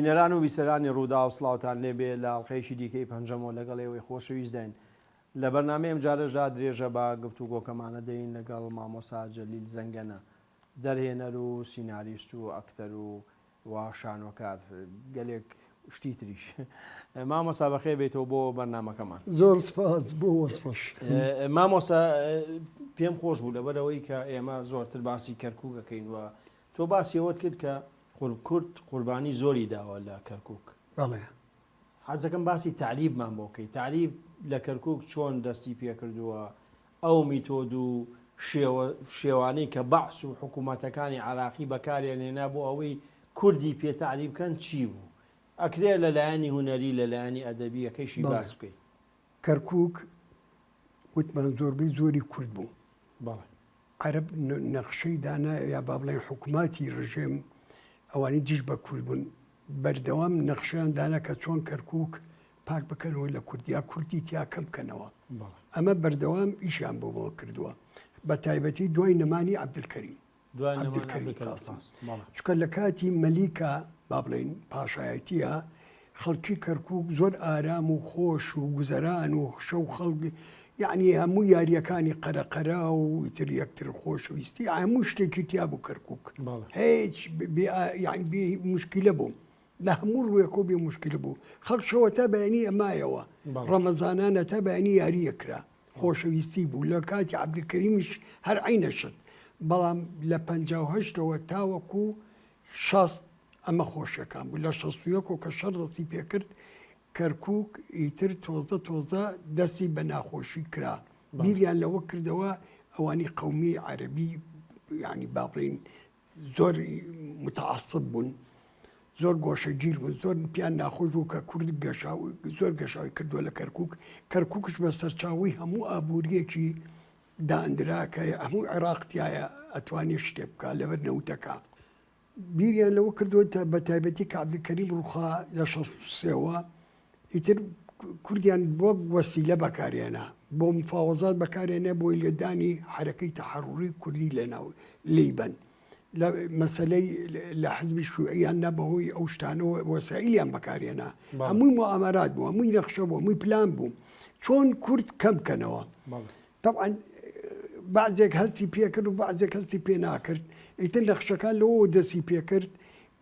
بینەران و بیسەرانی ڕووداو سڵاوتان لێبێ لە ئەڵقەیەکی دیکەی پەنجەمۆ لەگەڵ ئێوەی خۆشەویستداین لە بەرنامەی ئەمجارەشدا درێژە بە گفتوگۆکەمانە دەین لەگەڵ مامۆسا جەلیل زەنگەنە دەرهێنەر و سیناریست و ئەکتەر و و شانۆکار گەلێک شتی تریش. مامۆستا بەخێر بێیتەوە بۆ بەرنامەکەمان. زۆر سپاس بۆ وەسفەش. مامۆستا پێم خۆش بوو لەبەرئەوەی کە ئێمە زۆرتر باسی کەرکوک ئەکەین و تۆ باسی ئەوەت کرد کە کورد قوربانی زۆری داوە لە کەرکوک. بەڵێ. حەزەکەم باسی تەعریبمان بۆ بکەی. تەعریب لە کەرکوک چۆن دەستی پێکردووە؟ ئەو میتۆد و شێوە شێوانەی کە بەعس و حکوومەتەکانی عێراقی بەکاریان هێنا بۆ ئەوەی کوردی پێ تەعریب بکەن چی بوو؟ ئەکرێ لە لایەنی هونەری لە لایەنی ئەدەبییەکەیشی بەڵێ. باس بکەی. کەرکووک وتمان زۆربەی زۆری کورد بوو. بەڵێ. عەرەب نەخشەی دانا یا با بڵێین حکووماتی ڕژێم ئەوانەی دژ بە کورد بوون بەردەوام نەخشەیان دانا کە چۆن کەرکووک پاک بکەنەوە لە کورد یا کوردی تیا کەم بکەنەوە. ئەمە بەردەوام ئیشیان بۆ بۆ کردووە بە تایبەتی دوای نەمانی عەبدولکەریم عەبدولکەریم قاسم چونکە لە کاتی مەلیکە با بڵێین پاشایەتیە خەڵکی کەرکک زۆر ئارام و خۆش و گوزەران و شەو خەڵک یعنی هەموو یاریەکانی قەرەقەرا و ئیتر یەکتر خۆشەویستی هەموو شتێکی تیا بوو کەرکک هیچ یعنی بێ مشکلە بوو لە هەموو ڕووێکەوە بێ موشکیلە بوو. خەڵک شەوە تا بەیانی ئەمایەوە. ڕەمەزانانە تا بەیانی یاری ئەکرا. خۆشەویستی بوو. لە کاتی عەبدولکەریمیش هەر عەینە شت. بەڵام لە 58ەوە تاوەکوو 60 ئەمە خۆشیەکان بوو. لە 61ەوە کە شەڕ دەستی پێکرد، کەرکووک ئیتر تۆزە تۆزە دەستی بە ناخۆشی کرا. بیریان لەوە کردەوە ئەوانی قەومی عەرەبی یانی با بڵێین زۆر متعصب بوون زۆر گۆشەگیر بوون زۆر پیان ناخۆش بوو کە کورد گەشاو زۆر گەشاوی کردووە لە کەرکک کەرککش بە سەرچاوی هەموو ئابوووریەکی داندرا کە هەموو عێراق تایە ئەتوانێت شتێ بکە لەبەر نەوتەکە بیریان لەوە کردووە تا بە تایبەتی کە عەبدولکەریم ڕووخا لە 63ەوە ئیتر کوردیان وەک وەسیلە بەکارهێنا بۆ مفاوەزات بەکارهێنا بۆی لێدانی حەرەکەی تەحەڕوری کوردی لەناو لێی بەن لە مەسەلەی لە حزبی شوعیان نا بەهۆی ئەو شتانەوە وەسائیلیان بەکارهێنا هەمووی موئامەرات بوو هەمووی نەخشە بوو هەمووی پلان بوو چۆن کورد کەم کەنەوە تەبعەن بەعزێک هەستی پێکرد و بەعزێک هەستی پێ ناکرد ئیتر نەخشەکان لەوەوە دەستی پێکرد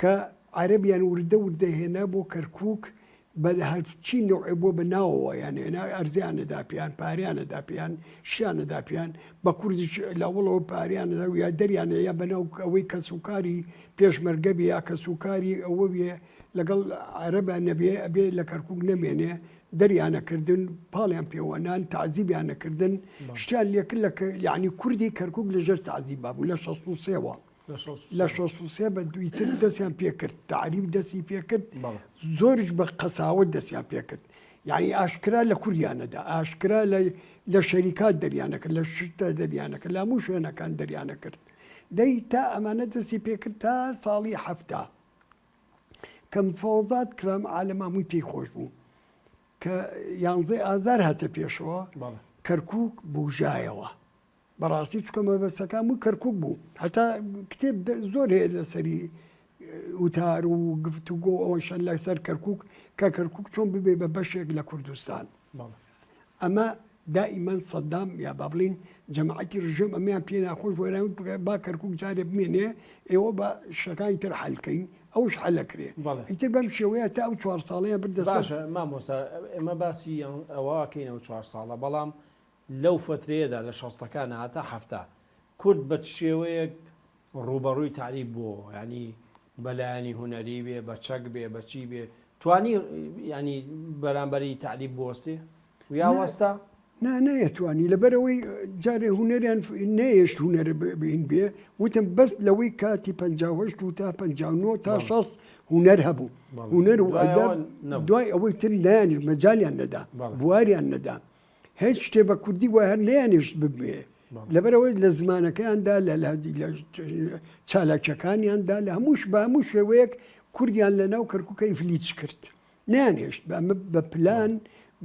کە عەرەبیان وردە وردە هێنا بۆ کەرکووک بە هەرچی نەوعێ بۆ بە ناوەوە یان هێنا ئەرزیان نەدا پێیان پاریان نەدا پێیان شیان نەدا پێیان بە کوردیش لەوڵەوە پاریان نەدا و یا دەریان یا بەناو ئەوەی کەسوکاری پێشمەرگە بێ یا کەسوکاری ئەوە بێ لەگەڵ عەرەبا نەبێ ئەبێ لە کەرکووک نەمێنێ دەریانەکردن پاڵیان پێوەنان تەعزیبیانەکردن شتیان لێکرد لە یعنی کوردی کەرکووک لەژێر تەعزیبا بوو لە 63ەوە لە 63 بە دویتر دەستیان پێکرد تەعریب دەستی پێکرد زۆریش بە قەساوت دەستیان پێکرد یعنی ئاشکرا لە کوردیانەدا ئاشکرا لە لە شەریکات دەریانەکرد لە شتە دەریانەکرد لە هەموو شوێنەکان دەریانەکرد دەی تا ئەمانە دەستی پێکرد تا ساڵی حەفتا کە مفاوەزات کرام عالەم هەمووی پێی خۆش بوو کە یانزەی ئازار هاتە پێشەوە کەرکک بژایەوە بەڕاستی چکە مەبەستەکان بوو کەرکک بوو هەتا کتێب زۆر هەیە لەسەری وتار و گفتوگۆ ئەوەشەن لەسەر کەرکک کە کەرکک چۆن ببێ بە بەشێک لە کوردستان ئەمە دائیمەن سەدام یا با بڵین جەماعەتی ڕژێم ئەمەیان پێ ناخۆش بوو وت با کەرکوک جارێ بمێنێ ئێوە بە شتەکانی تر حەلکەین ئەوش حەلەکرێ ئیتر بەم شێوەیە تا ئەو چوار ساڵەیان بردە سەر. باشە مامۆستا ئێمە باسی ئەوە ئەکەین ئەو چوار ساڵە بەڵام لەو فەترەیەدا لە شەستەکانە هەتا حەفتا کورد بە چ شێوەیەک ڕووبەڕووی تەعریب بووەوە یانی بە لایەنی هونەری بێ بە چەک بێ بە چی بێ توانی ینی بەرامبەری تەعریب بوەستێ یا وەستا؟ نا نەیەتوانی لەبەرئەوەی جارێ هونەریان نەیەشت هونەر بین بێ وتم بەس لەوەی کاتی 58 و تا 59 تا 60 هونەر هەبوو هونەر و ئەدەب دوای ئەوەی تر نانی مەجالیان نەدا بواریان نەدا هیچ شتێ بە کوردی وای هەر نەیانێشت ببێ لەبەرئەوەی لە زمانەکەیاندا لە چالاکیەکانیاندا لە هەمووش بە هەموو شێوەیەک کوردیان لە ناو کەرکووکە ئیفلیج کرد نەیانهێشت بە ئەمە بە پلان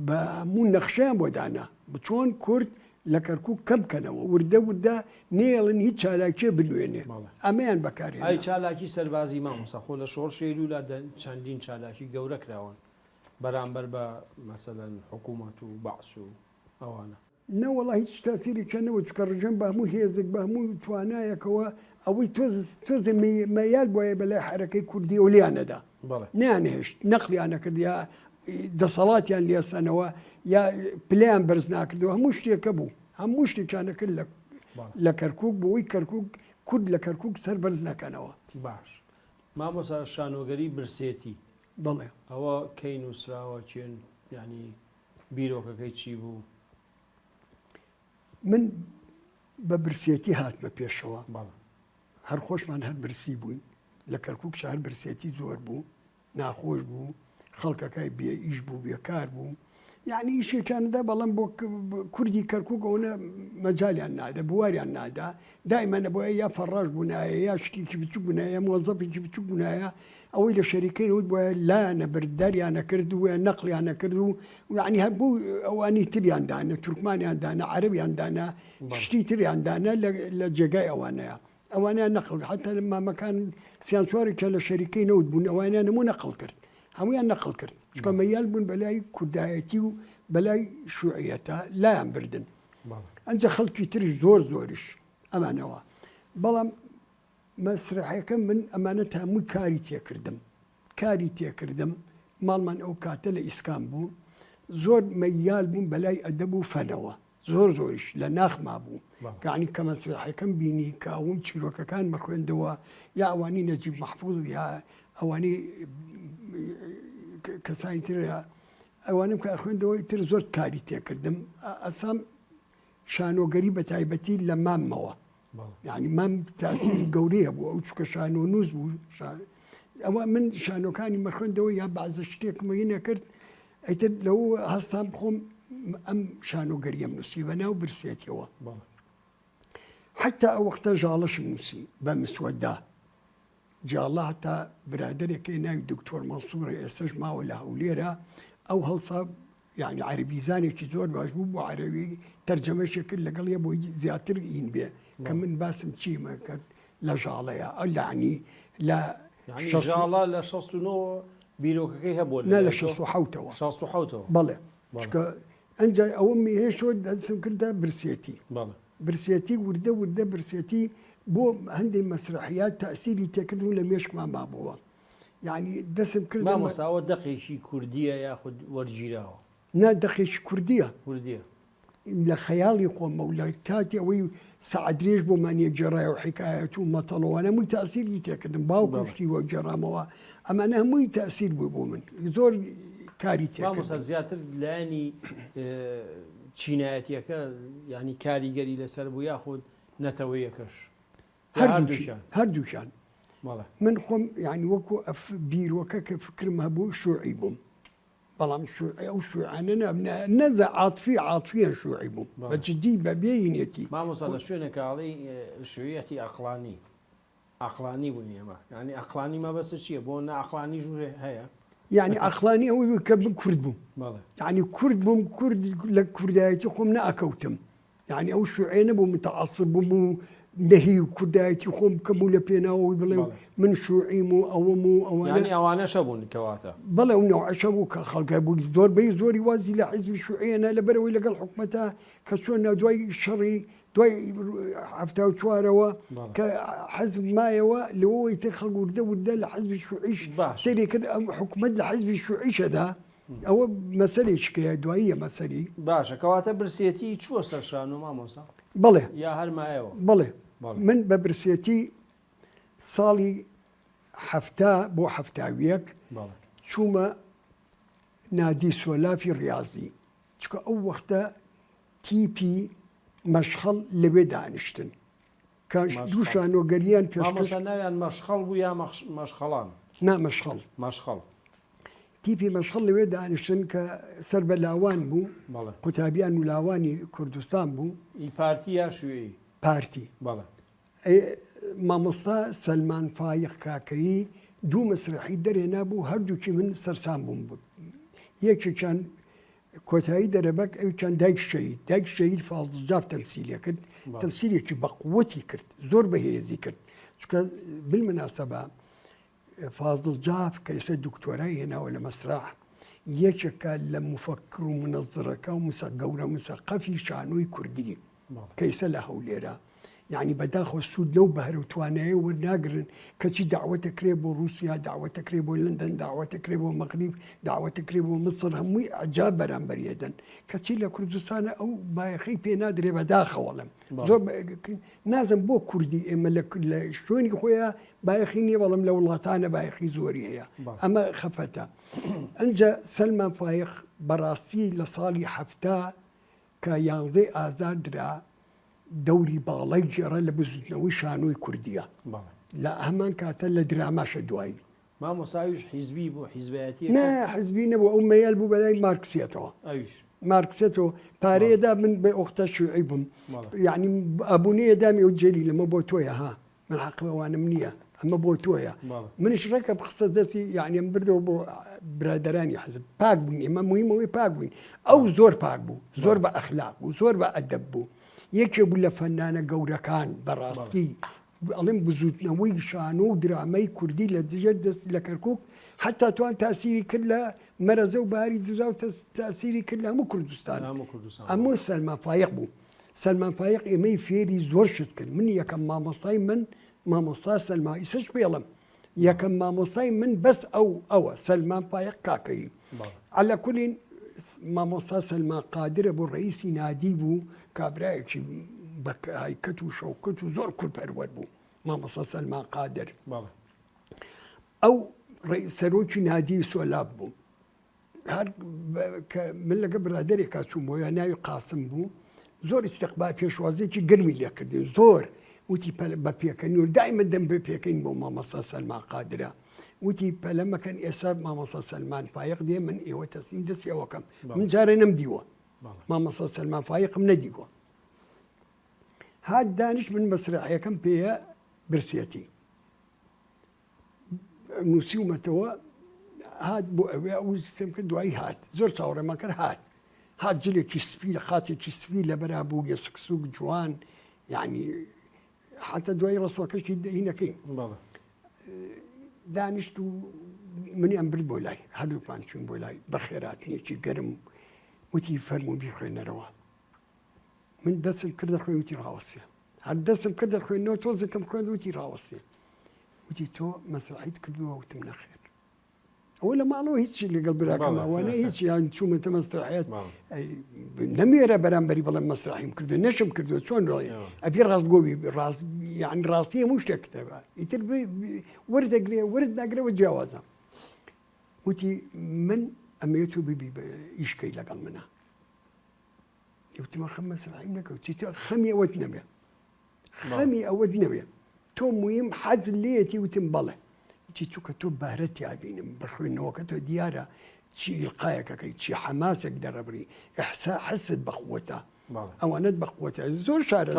بە هەموو نەخشەیان بۆ دانا چۆن کورد لە کەرکوک کەم کەنەوە وردە وردە نەیەڵن هیچ چالاکیێ بنوێنێ ئەمەیان بەکارهێنا. ئەی چالاکی سەربازی مامۆستا خۆ لە شۆڕشی ئەیلولا چەندین چالاکی گەورە کراون بەرامبەر بە مەسەلەن حکوومەت و بەعس و ئەوانە. نەوەڵا هیچ تاسیرێکیان نەبوو چونکە ڕژێم بە هەموو هێزێک بە هەموو توانایەکەوە ئەوەی تۆز تۆزێ مەیال بوایە بەلای حەرەکەی کوردیەوە لێیان نەدا نەیانهێشت نەقلیان نەکرد یا دەسەڵاتیان لێسەنەوە یا پلیان بەرز ناکردەوە هەموو شتێکە بوو هەموو شتێکیان نەکرد لە لە کەرکک بۆی کەرکک کورد لە کەرکک سەر بەرز نەکەنەوە. باش مامۆسا شانۆگەری برسێتی بەڵێ ئەوە کەی نووسراوە کێن یعنی بیرۆکەکەی چی بوو؟ من بە برسێتی هاتمە پێشەوە هەر خۆشمان هەر برسی بووین لە کەرکک شار برسێتی زۆر بوو ناخۆش بوو خەڵکەکەی بێ ئیش بوو بێکار بوو یعنی ئیشێکیاندا بەڵام بۆ کوردی کەرکک ئەوە مەجالیان نادا بواریان نادا دایمە نەبووە یا فەڕاش بوونایە یا شتێکی بچوک بوونایە مۆزەفێکی بچوک بوونایە ئەوەی لە شەریکەی نەوت بوایە لایان نەبرد دەریان نەکرد و نەقلیان نەکرد و یعنی هەر بوو ئەوانی تریان دانە تورکمانیان دانە عەرەبیان دانە شتی تریان دانە لە جێگای ئەوانەیە ئەوانیان نەقل حتا مامەکان سیان چوارێکیان لە شەریکەی نەوت بوون ئەوانیان هەموو نەقل کرد هەمویان نەقل کرد چکە مەیال بوون بەلای کوردایەتی و بەلای شوعیەتە لایان بردن ئەنجا خەڵکی تریش زۆر زۆریش ئەمانەوە بەڵام مەسرەحەکە من ئەمانە تامووی کاری تێکردم کاری تێکردم ماڵمان ئەو کاتە لە ئیسکان بوو زۆر مەیال بووم بەلای ئەدەب و فەنەوە زۆر زۆریش لە ناخما بوو کانی کە مەسرحەکەم بینی کە ئەوم چیرۆکەکان مەخوێندەوە یا ئەوانی نەجیب مەحفوظ یا ئەوانی کەسانی تر ئەوانم کە ئەخوێندەوە تر زۆر کاری تێکردم ئەسام شانۆگەری بە تایبەتی لە ماممەوە یعنی مام تاسیری گەورەیە بوو ئەو چکە شانۆ نووس بوو ئەوە من شانۆکانی مەخوێندەوە یا بازە شتێکمە نەکرد ئەیتر لەو هەستام خۆم ئەم شانۆگەریەم نووسی بە ناو برسێتیەوە حتا ئەو وەختە ژاڵەشم نووسی بە مسوەدا جاڵە هەتا برادەرێک هەیە ناوی دکتۆر مەنسوورە ئێستەش ماوە لە هەولێرە ئەو هەڵسا یعنی عەربی زانێکی زۆر باش بوو بۆ عەرەوی تەرجەمەشی کرد لەگەڵ یە بۆی زیاتر ئین بێ کە من باسم چیمە کرد لە ژاڵەیە ئەو لەعنی لە ژاڵە لە 69 بیرۆکەکەی هەبوو نا لە 67ەوە 67ەوە بەڵێ چکە ئەنجا ئەوەم هێشەوە دەستم کردە برسێتی بەڵێ برسێتی وردە وردە برسێتی بۆ هەندێک مەسرحیات تەئسیری تێکردن و لە مێشکمان مابۆوە یعنی دەسم کرد مامۆستا ئەوە دەقێکی کوردیە یاخود وەرگیراوە؟ نا دەقێکی کوردیە. کوردیە. لە خەیاڵی خۆمە و لە کاتی ئەوەی سەعات درێژ بۆمان یەکگێڕایەوە حیکایەت و مەتەڵەوانە هەمووی تەئسیری تێکردم باوکم شتی وەگێڕامەوە ئەمانە هەمووی تەئسیر بوو بۆ من زۆر کاری تێکردم. مامۆستا زیاتر لایەنی چینایەتیەکە یانی کاریگەری لەسەر بوو یاخود نەتەوەیەکەش؟ هەردووکیان هەردووکیان من خۆم یعنی وەکو ئەف بیرۆکە کە فکرم هەبوو شوعی بووم بەڵام شوعی ئەو شوعانە نەزە عاتفی عاتفیان شوعی بووم بە جدی بە بێینێتی مامۆستا لە شوێنێکە ئەڵێی شوعیەتی ئەقڵانی عەقڵانی بووین ئێمە یانی عەقڵانی مەبەستت چییە بۆ ناعەقڵانی ژوورێ هەیە؟ یعنی عەقڵانی ئەوەی بوو کە من کورد بووم یعنی کورد بووم کورد لە کوردایەتی خۆم نەئەکەوتم یعنی ئەو شوعێ نەبوو متعصب بووم و نەهی و کوردایەتی خۆم بکەم و لە پێناوەوەی بڵێ من شوعیم و ئەوەم و ئەوانە یعنی ئەوانەشە بوون کەواتە بەڵێ ئەو نەوعەشە بوو کە خەڵکە بوو زۆربەی زۆری وازی لە حیزبی شوعیەنە لەبەرەوەی لەگەڵ حکومەتە کە چۆن دوای شەڕی دوای 74ەوە کە حەزب مایەوە لەوەی تر خەڵک وردە وردە لە حەزبی شوعیش سەیری کرد ئەم حکومەت لە حەزبی شوعیشەدا ئەوە مەسەلێکیکەیە دواییە مەسەلی باشە کەواتە برسێتی چووە سەر شانۆ مامۆسا بەڵێ یا هەر مایەوە بەڵێ من بە برسێتی ساڵی حەفتا بۆ حەفتاویەک چوومە نادی سۆلافی ڕاضی چکە ئەو وەختە تیپی مەشخەڵ لەوێ دانیشتن کە دوو شانۆگەریان پێشکەش. مامۆستا ناویان مەشخەڵ بوو یا مەشخەڵان؟ نا مەشخەڵ. مەشخەڵ. تیپی مەشخەڵ لەوێ دانیشتن کە سەر بە لاوان بوو، قوتابیان و لاوانی کوردستان بوو. ئی پارتی یا شوێی؟ پارتی. بەڵێ. مامۆستا سەلمان فایق کاکەیی دوو مەسرەحی دەرهێنابوو هەردووکی من سەرسام بووم. یەکێکیان. کۆتایی دەرەبەگ ئەویان دایک شەهید دایک شەهید فازڵ جاف تەمسیلە کرد تەمسیلێکی بەقوەتی کرد زۆر بەهێزی کرد چونکە بالمناسبە فازڵ جاف کە ئێستا دکتۆرای هێناوە لە مەسرح یەکێکە لە مفەکر و منەزڕەکە و مسە گەورە مسەقەفی شانۆی کوردی کە ئیسە لە هەولێرە یعنی بەداخەوە سوود لەو بەهرە و توانایە وەرناگرن کەچی داوەتە کرێ بۆ رووسیا داوەتە کرێ بۆ لندن داوەتە کرێ بۆ مەغریب داوەتە کرێ بۆ مسر هەمووی ئەجا بەرامبەریەدەن کەچی لە کوردستانە ئەو بایەخەی پێ نادرێ بەداخەوەڵم زۆر نازم بۆ کوردی ئێمە لە شوێنی خۆیان بایەخی نییە بەڵام لە وڵاتانە بایەخی زۆری هەیە ئەمە خەفەتە ئەجا سەلمان فایق بەڕاستی لە ساڵی هەفتا کە یانزەی ئازار درا دەوری باڵای گێڕا لە بزوتنەوەی شانۆی کوردیە لە هەمان کاتە لە دراماشە دوایی. مامۆستا ئەویش حیزبی بوو حیزبایەتی نا حزبی نەبوو ئەو مەیل بوو بەلای مارکسیەتەوە ئەویش مارکسێتەوە پارەیەدا من بە ئۆختە شوعی بووم یعنی ئابوونەیە دامی ئەو جێلی لەمە بۆ تۆیە ها من حەقم ئەوانم نییە ئەمە بۆ تۆیە منیش ڕێکە بخستە دەستی یعنی بردەوە بۆ برادرانی حزب پاک بوون ئێمە مهمەوەی پاک بووین ئەو زۆر پاک بوو زۆر بە ئەخلاق بوو زۆر بە ئەدەب بوو یەکێ بوو لە فەنانە گەورەکان بەڕاستی ئەڵێم بزوتنەوەی شانۆ و درامای کوردی لە دژێر دەست لە کەرکک حتا توان تاسیری کرد لە مەرەزە و باری دزا و تاسیری کرد لە هەموو کوردستان هەموو سەلمان فایق بوو سەلمان فایق ئێمەی فێری زۆر شت کرد من یەکەم مامۆستای من مامۆستا سەلما ئیسش پێڵم یەکەم مامۆستای من بەس ئەو ئەوە سەلمان فایق کاکەیی عەلە کولین مامۆستا سەلمان قادرە بۆ ڕئیسی نادی بوو کابرایەکی بە هایکەت و شەوکەت و زۆر کوردپەروەر بوو مامۆستا سەلمان قادر ئەو سەرۆکی نادی سۆلاب بوو هەر کە من لەگە برادێکا چووم بۆ یا ناوی قاسم بوو زۆر ئیستقبال پێشوازیەکی گەرمی لێکردین زۆر وتی بە پێکەنی و دایمە دەم بە پێکەین بۆ مامەسا سەلمان قادرە وتی پەلە مەکەن ئێستا مامەسا سەلمان فایق دێ من ئێوە تەسلیم دەستی ئەوەکەم من جارێ نەم دیوە مامەسا سەلمان فایقم نەدیوە هات دانیشت من مەسرەحەکەم پێیە برسێتی نووسیومەتەوە هات بۆ ئەوێ ئەو سیستم کرد دوایی هات زۆر چاوەڕێمان کرد هات هات جلێکی سپی لە قاتێکی سپی لەبەرا بوو گەسک سوک جوان یعنی حتا دوای ڕسمەکەشی دەینەکەین دانیشت و منیان برد بۆ لای هەردووکمان چوون بۆ لای بەخێراتنێکی گەرم وتی فەرموو بیخوێنەرەوە من دەستم کردە خوێن وتی ڕاوەستێ هەر دەستم کردە خوێندنەوە تۆزێکم خوێند وتی ڕاوەستێ وتی تۆ مەسرحیت کردووە وتم نەخێر ئەوە لە ماڵەوە هیچی لەگەڵ براکەم ئەوانە هیچ یان چوومەتە مەسرحیت نەمێرە بەرامبەری بڵێم مەسرحیم کردو نەشم کردو چۆن ڕۆی ئەبی ڕاستگۆبی ڕاست یان ڕاستی هەموو شتێک کتێبە ئیتر وەردەگرێ ورد ناگرەوە جیاوازە وتی من ئەمێت و ببی ئیشکەی لەگەڵ منە وتمە خەم مەسرحیم نەکەوتی تۆ خەمی ئەوەت نەبێ خەمی ئەوەت نەبێ تۆ مویم حەز لێتی وتم بەڵێ وتی چووکە تۆ بەهرە تیابینم بە خوێندنەوەکە تۆ دیارە چی ئیلقایەکەکەی چی حەماسێک دەرەبری ئەحسا حەست بەقوەتە ئەوانەت بەقوەتە زۆر شارە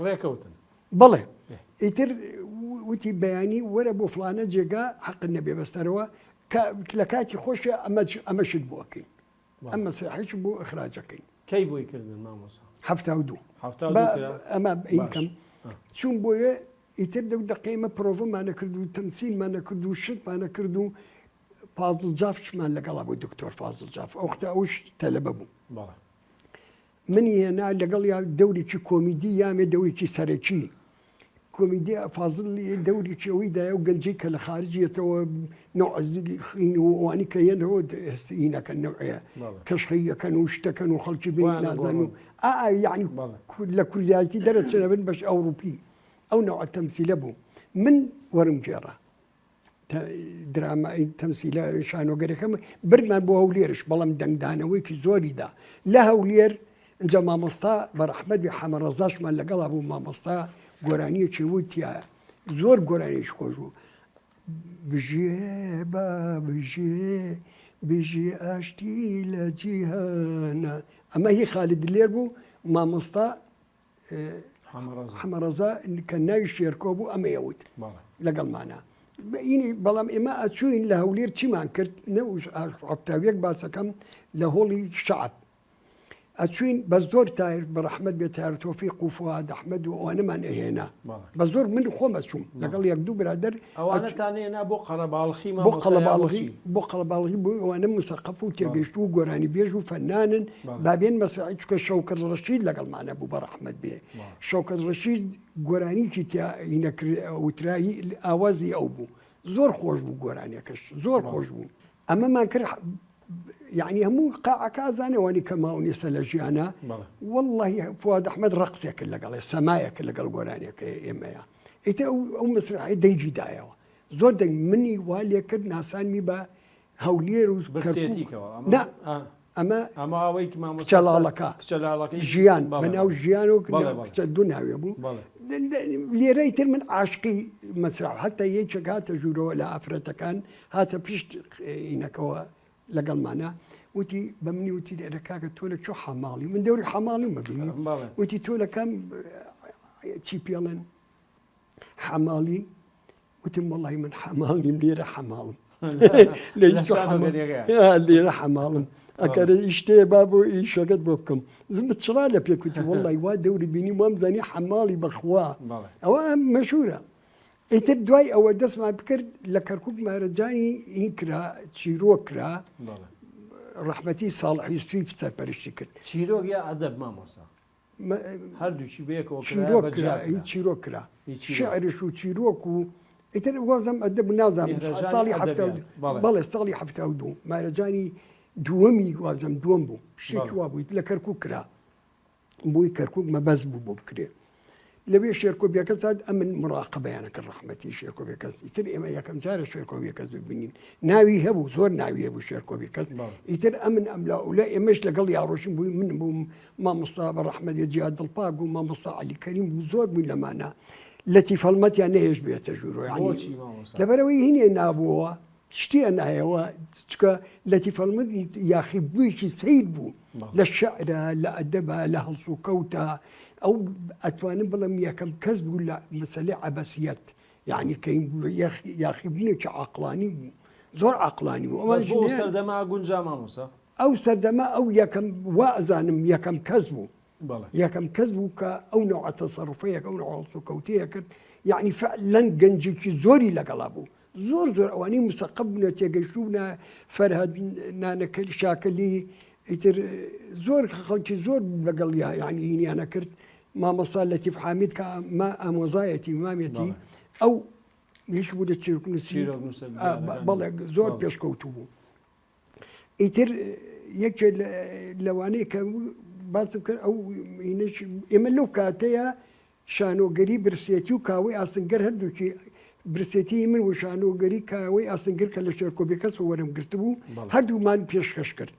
ڕێکەوتن بەڵێ ئیتر وتی بەیانی وەرە بۆ فلانە جێگا حەق نەبێ بەستەرەوە لە کاتی خۆشە ئەمە ئەمەشت بۆکەین ئەم مەسرحیش بۆ ئەخراجەکەین. کەی بۆی کردن مامۆستا؟ 72. ئەمە ئینکەم چوون بۆیە ئیتر لەو دەقەی ئمە پرۆڤەمانە کرد و تەمسیلمانە کرد و شتمانە کرد و فازڵ جافشمان لەگەڵا بوو دکتۆر فازڵ جاف ئەوختە ئەوش تەلەبە بوو. منی هێنا لەگەڵ یا دەورێکی کۆمیدی یامێ دەورێکی سەرەکی کۆمیدی فازل دەورێکی ئەوەی دایە و گەنجەی کە لە خارجیەتەوە نەوعین و ئەوانی کە یەنەوە هینەکەن نەوعەیە کەشخەیەکەن و شتەکەن و خەڵکی بێ نازان و ئا یعنی لە کوردایەتی دەرەچنە بن بەش ئەوروپی ئەو نەوە تەمسیلە بوو من وەرم گێڕا درامای تەمسیلە شانۆگەرەکەم بردمان بۆ هەولێرش بەڵام دەنگدانەوەیکی زۆریدا لە هەولێر اینجا مامۆستا بەڕەحمەت بێ حەمەڕەزاشمان لەگەڵا بوو مامۆستا گۆرانیەکی وتیا زۆر گۆرانیش خۆش بوو بژێ با بژێ بژی ئاشتی لە جیهانە ئەمە هی خالید لێر بوو مامۆستا حەمەڕەزا کە ناوی شێرکۆ بوو ئەمەیە وت لەگەڵمانە. بەڵام ئێمە ئەچوین لە هەولێر چیمان کرد 71 باسەکەم لە هۆڵی شەعب ئەچوین بە زۆر تایر بە ڕەحمەت بێ تایر تۆفیق و فواد ئەحمەد و ئەوانەمان ئەهێنا بە زۆر من خۆم ئەچووم لەگەڵ یەک دوو برادەر ئەوانەتان هێنا بۆ قەرەباڵخی بۆ قەڵەباڵغی بۆ قەڵەباڵغی بۆ ئەوانە مسەقەف و تێگەیشتوو و گۆرانی بێژ و فەنانن بابێن مەسرعی چکە شەوکەت ڕەشید لەگەڵمانە بوو بە ڕەحمەت بێ شەوکەت ڕەشید گۆرانیکی تیا وترایی ئاوازی ئەو بوو زۆر خۆش بوو گۆرانیەکەش زۆر خۆش بوو ئەمەمان کرد یعنی هەموو قاعەکە ئازانێ وانی کە ماون ئێستا لە ژیانە واللهی فواد ئەحمەد ڕقسێک کرد لەگەڵێ سەمایە کرد لەگەڵ گۆرانیەکە ئێمەیە ئیتر ئەو ئەو مەسرحی دەنگی دایەوە زۆر دەنگ منی وا لێ کرد ناسانمی بە هەولێر و کەرکوک ئەمە ئەمە ئەوەی کچەلاڵەکە کچەلاڵەکەی ژیان بەناو ژیان و کچە دوو ناوێ بوو لێرەی تر من عاشقی مەسرا هەتا یەکێک هاتە ژوورەوە لە ئافرەتەکان هاتە پشت ئینەکەوە لەگەڵمانە وتی بە منی وتی لێرە کاکە تۆ لە چۆ حەماڵی من دەوری حەماڵی مەبینی وتی تۆ لە کام چی پێڵێن حەماڵی وتم وەڵی من حەماڵ نیم لێرە حەماڵم لێرە حەماڵم ئەگەر شتێ با بۆ ئیشەکەت بۆ بکەم زمت چرا لە پێکوتی وەڵی وا دەوری بینی وام زانی حەماڵی بەخوا ئەوە مەشهورە ئیتر دوای ئەوە دەستمان بکرد لە کەرکک مارەجانی این کرا چیرۆک کرا ڕەحمەتی ساڵحی سوی سەرپەرشتی کرد چیرۆک یا ئەدەب مامۆسا هەردووکی بەیەکەوە چیرۆک کرا چیرۆک کرا شعرش و چیرۆک و ئیتر وازم ئەدەب نازانم ساڵی حەفتا بەڵێ ساڵی 72 مارەجانی دووەمی وازم دووەم بوو شتێکی وا بوویت لە کەرکک کرا بۆی کەرکک مەبەست بوو بۆ بکرێ لەوێ شێرکۆ بێکەس هات ئەمن مراقبەیانە کرد ڕەحمەتی شێرکۆ بێکەس ئیتر ئێمە یەکەم جارە شێرکۆ بێکەس ببینین ناوی هەبوو زۆر ناوی هەبوو شێرکۆ بێکەس ئیتر ئەمن ئەملا ئەولا ئێمەش لەگەڵ یاڕۆشن بووی من بووم مامۆستا بە ڕەحمەتی جیاد دڵپاک بوو مامۆستا عەلی کەریم بوو زۆر بووین لەمانە لەتیف هەڵمەتیان نەهێشت بێتە ژوورۆ یعنی لەبەرەوەی هینێ نابووەوە شتی ئەنایەوە چکە لەتیف هەڵمەت یاخی بوویەکی سیر بوو لە شعرە لە ئەدەبە لە هەڵسوکەوتە ئەو ئەتوانم بڵم یەکەم کەس بوو لە مەسەلەی عەبەسیەت یعنی کە یاخی بوونێکی عقلانی بوو زۆر عقلانی بوو ئەوە سەردەما گونجا مامۆسا ئەو سەردەمە ئەو یەکەم وا ئەزانم یەکەم کەس بوو یەکەم کەس بوو کە ئەو نەوعە تەسەڕوفەیەک ئەو نەوعە هەڵسوکەوتەیە کرد یعنی فعلا گەنجێکی زۆری لەگەڵا بوو زۆر زۆر ئەوانەی مسەقەف بوونە تێگەیشتوونە فەرهاد نانەکەل شاکەلی ئیتر زۆر خەڵکی زۆر لەگەڵ یعنی هینیانە کرد مامۆستا لەتیف حامید کە ما ئامۆزایەتی مامێتی ئەو هیچ بوو لە چیرۆکنووسی بەڵێ زۆر پێشکەوتوو بوو ئیتر یەکێ لەوانەیە کە باسم کرد ئەو ئێمە لەو کاتەیە شانۆگەری برسێتی و کاوەی ئاسنگەر هەردووکی برسێتی من و شانۆگەری کاوەی ئاسنگر کە لە شێرکۆ بێکەس وەرم گرتبوو هەردوومان پێشکەش کرد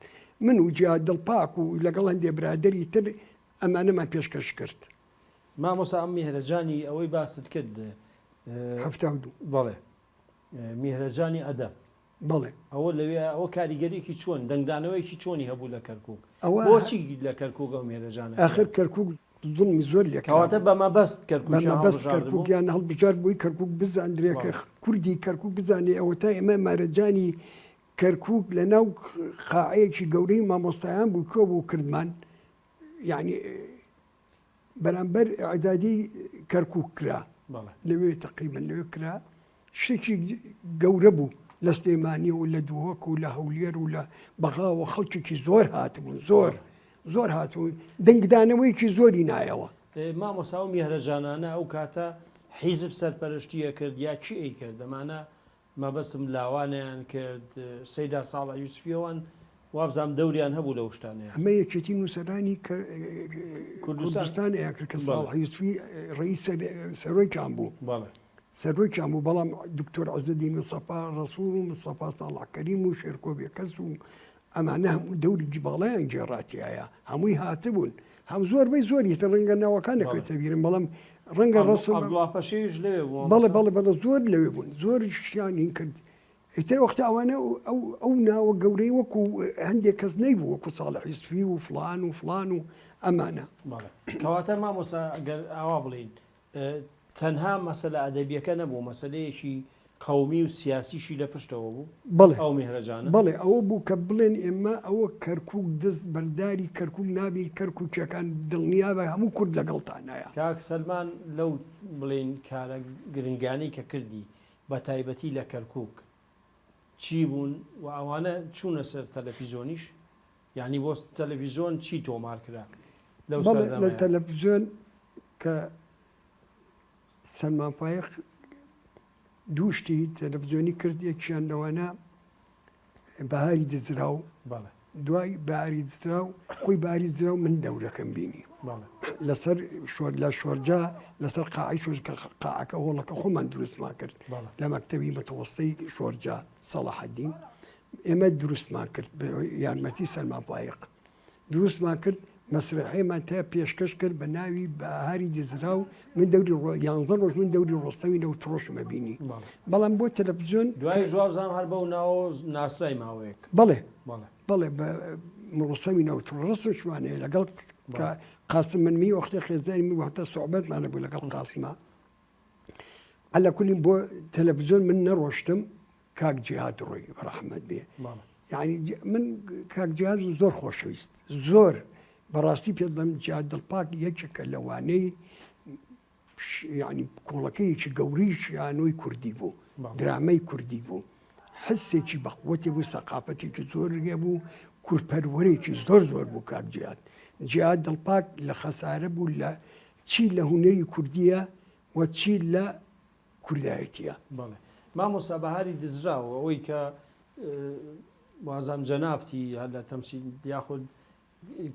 من و جیا دڵپاک و لەگەڵ هەندێ برادری تر ئەمانەمان پێشکەش کرد. مامۆسا ئەم میهرەجانی ئەوەی باست کرد 72 بەڵێ میهرەجانی ئەدەب بەڵێ. ئەوە لەوێ ئەوە کاریگەریەکی چۆن دەنگدانەوەیەکی چۆنی هەبوو لە کەرکوک؟ بۆچی لە کەرکوک ئەو مێرەجانە کرا؟ ئاخر کەرکوک زوڵمی زۆر لێ کرابوو. کەواتە بە مەبەست کەرکوکیان هەڵبژاردبوو؟ بە مەبەست کەرکوکیان هەڵبژارد بۆی کەرکوک بزاندرێ کە کوردی کەرکوک بزانێ ئەوەتا ئێمە مارەجانی کەرکوک لە ناو قاعەیەکی گەورەی مامۆستایان بوو کوێ بوو کردمان یعنی بەرامبەر ئیعدادی کەرکوک کرا لەوێ تقریبا لەوێ کرا شتێکی گەورە بوو لە سلێمانی و لە دهۆک و لە هەولێر و لە بەغاوە خەڵکێکی زۆر هاتبوون زۆر زۆر هاتبوون دەنگدانەوەیەکی زۆری نایەوە. مامۆستا ئەو میهرەجانانە ئەو کاتە حیزب سەرپەرشتی ئەکرد یا کی ئەیکرد ئەمانە مەبەستم لاوانیان کرد سەیدا ساڵح یوسفی ئەوان وابزانم دەوریان هەبوو لەو شتانەیە. ئەمە یەکێتی نووسەرانی کوردستان ئەیان کرد کە ساڵح یوسفی ڕئیس سەرۆکیان بوو. سەرۆکیان بوو بەڵام دکتۆر عزەدین مستەفا ڕەسوڵ و مستەفا ساڵح کەریم و شێرکۆ بێکەس و ئەمانە هەموو دەوری باڵایان گێڕا تیایا هەمووی هاتبوون هەم زۆربەی زۆری تر ڕەنگە ناوەکان نەکەوێتە بیرم بەڵام ڕەنگە ڕەسم عەبدوڵا پەشێویش لەوێ بوو بەڵێ بەڵێ بەڵێ زۆر لەوێ بوون زۆر شتیان هین کرد ئیتر وەختی ئەوانە ئەو ئەو ناوە گەورەی وەکو هەندێک کەس نەیبوو وەکو ساڵح یوسفی و فڵان و فڵان و ئەمانە. بەڵێ کەواتە مامۆستا گەر ئاوا بڵێین تەنها مەسەلە ئەدەبیەکە نەبوو مەسەلەیەکی قەومی و سیاسیشی لە پشتەوە بوو؟ بەڵێ. ئەو میهرەجانە؟ بەڵێ ئەوە بوو کە بڵێن ئێمە ئەوە کەرکووک دەست بەرداری کەرکووک نابین، کەرکووکیەکان دڵنیابە هەموو کورد لەگەڵتانایە. کاک سەلمان لەو بڵێین کارە گرنگانەی کە کردی بە تایبەتی لە کەرکووک چی بوون و ئەوانە چوونە سەر تەلەفیزۆنیش؟ یانی بۆ تەلەفیزۆن چی تۆمار کرا لەو بەڵێ لە سەردەمەیا؟ تەلەفزیۆن کە سەلمان فایەق دوو شتی تەلەفزیۆنی کرد یەکیان لەوانە بەهاری دزراو دوای بەهاری دزراو خۆی باری دزراو من دەورەکەم بینی لەسەر شۆر لە شۆرجا لەسەر قاعی شۆر کە قاعەکە هۆڵەکە خۆمان دروستمان کرد لە مەکتەبی متەوەستەی شۆرجا سەڵاحەدین ئێمە دروستمان کرد یارمەتی سەلمان فایق دروستمان کرد مەسرەحێمان تا پێشکەش کرد بە ناوی بەهاری دزراو من دەوری یانزە ڕۆژ من دەوری ڕۆستەوی نەوتڕۆشمە بینی بەڵام بۆ تەلەفزیۆن دوای جوابزان هەر بەو ناوە ناسرای ماوەیەک بەڵێ بەڵێ بە ڕۆستەوی نەوتڕۆ ڕسمشمان هەیە لەگەڵ قاسم منمی وەختێ خێزانی من واتە سوعبەتمانە بوو لەگەڵ قاسمە عەلە کولی بۆ تەلەفزیۆن من نەڕۆشتم کاک جیهاد ڕۆی ڕەحمەت بێ یعنی من کاک جیهاد زۆر خۆشەویست زۆر بەڕاستی پێت بم جیهاد دڵپاک یەکێکە لەوانەی یعنی کۆڵەکەیەکی گەوری شانۆی کوردی بوو درامەی کوردی بوو حسێکی بەقوەتی بوو سەقافەتێکی زۆر بوو کوردپەروەرێکی زۆر زۆر بوو کاک جیهاد جیهاد دڵپاک لە خەسارە بوو لە چی لە هونەری کوردیە و چی لە کوردایەتیە. بەڵێ مامۆستا بەهاری دزراو ئەوەی کە وازام جەنابتی هەر لە تەمسیل یاخود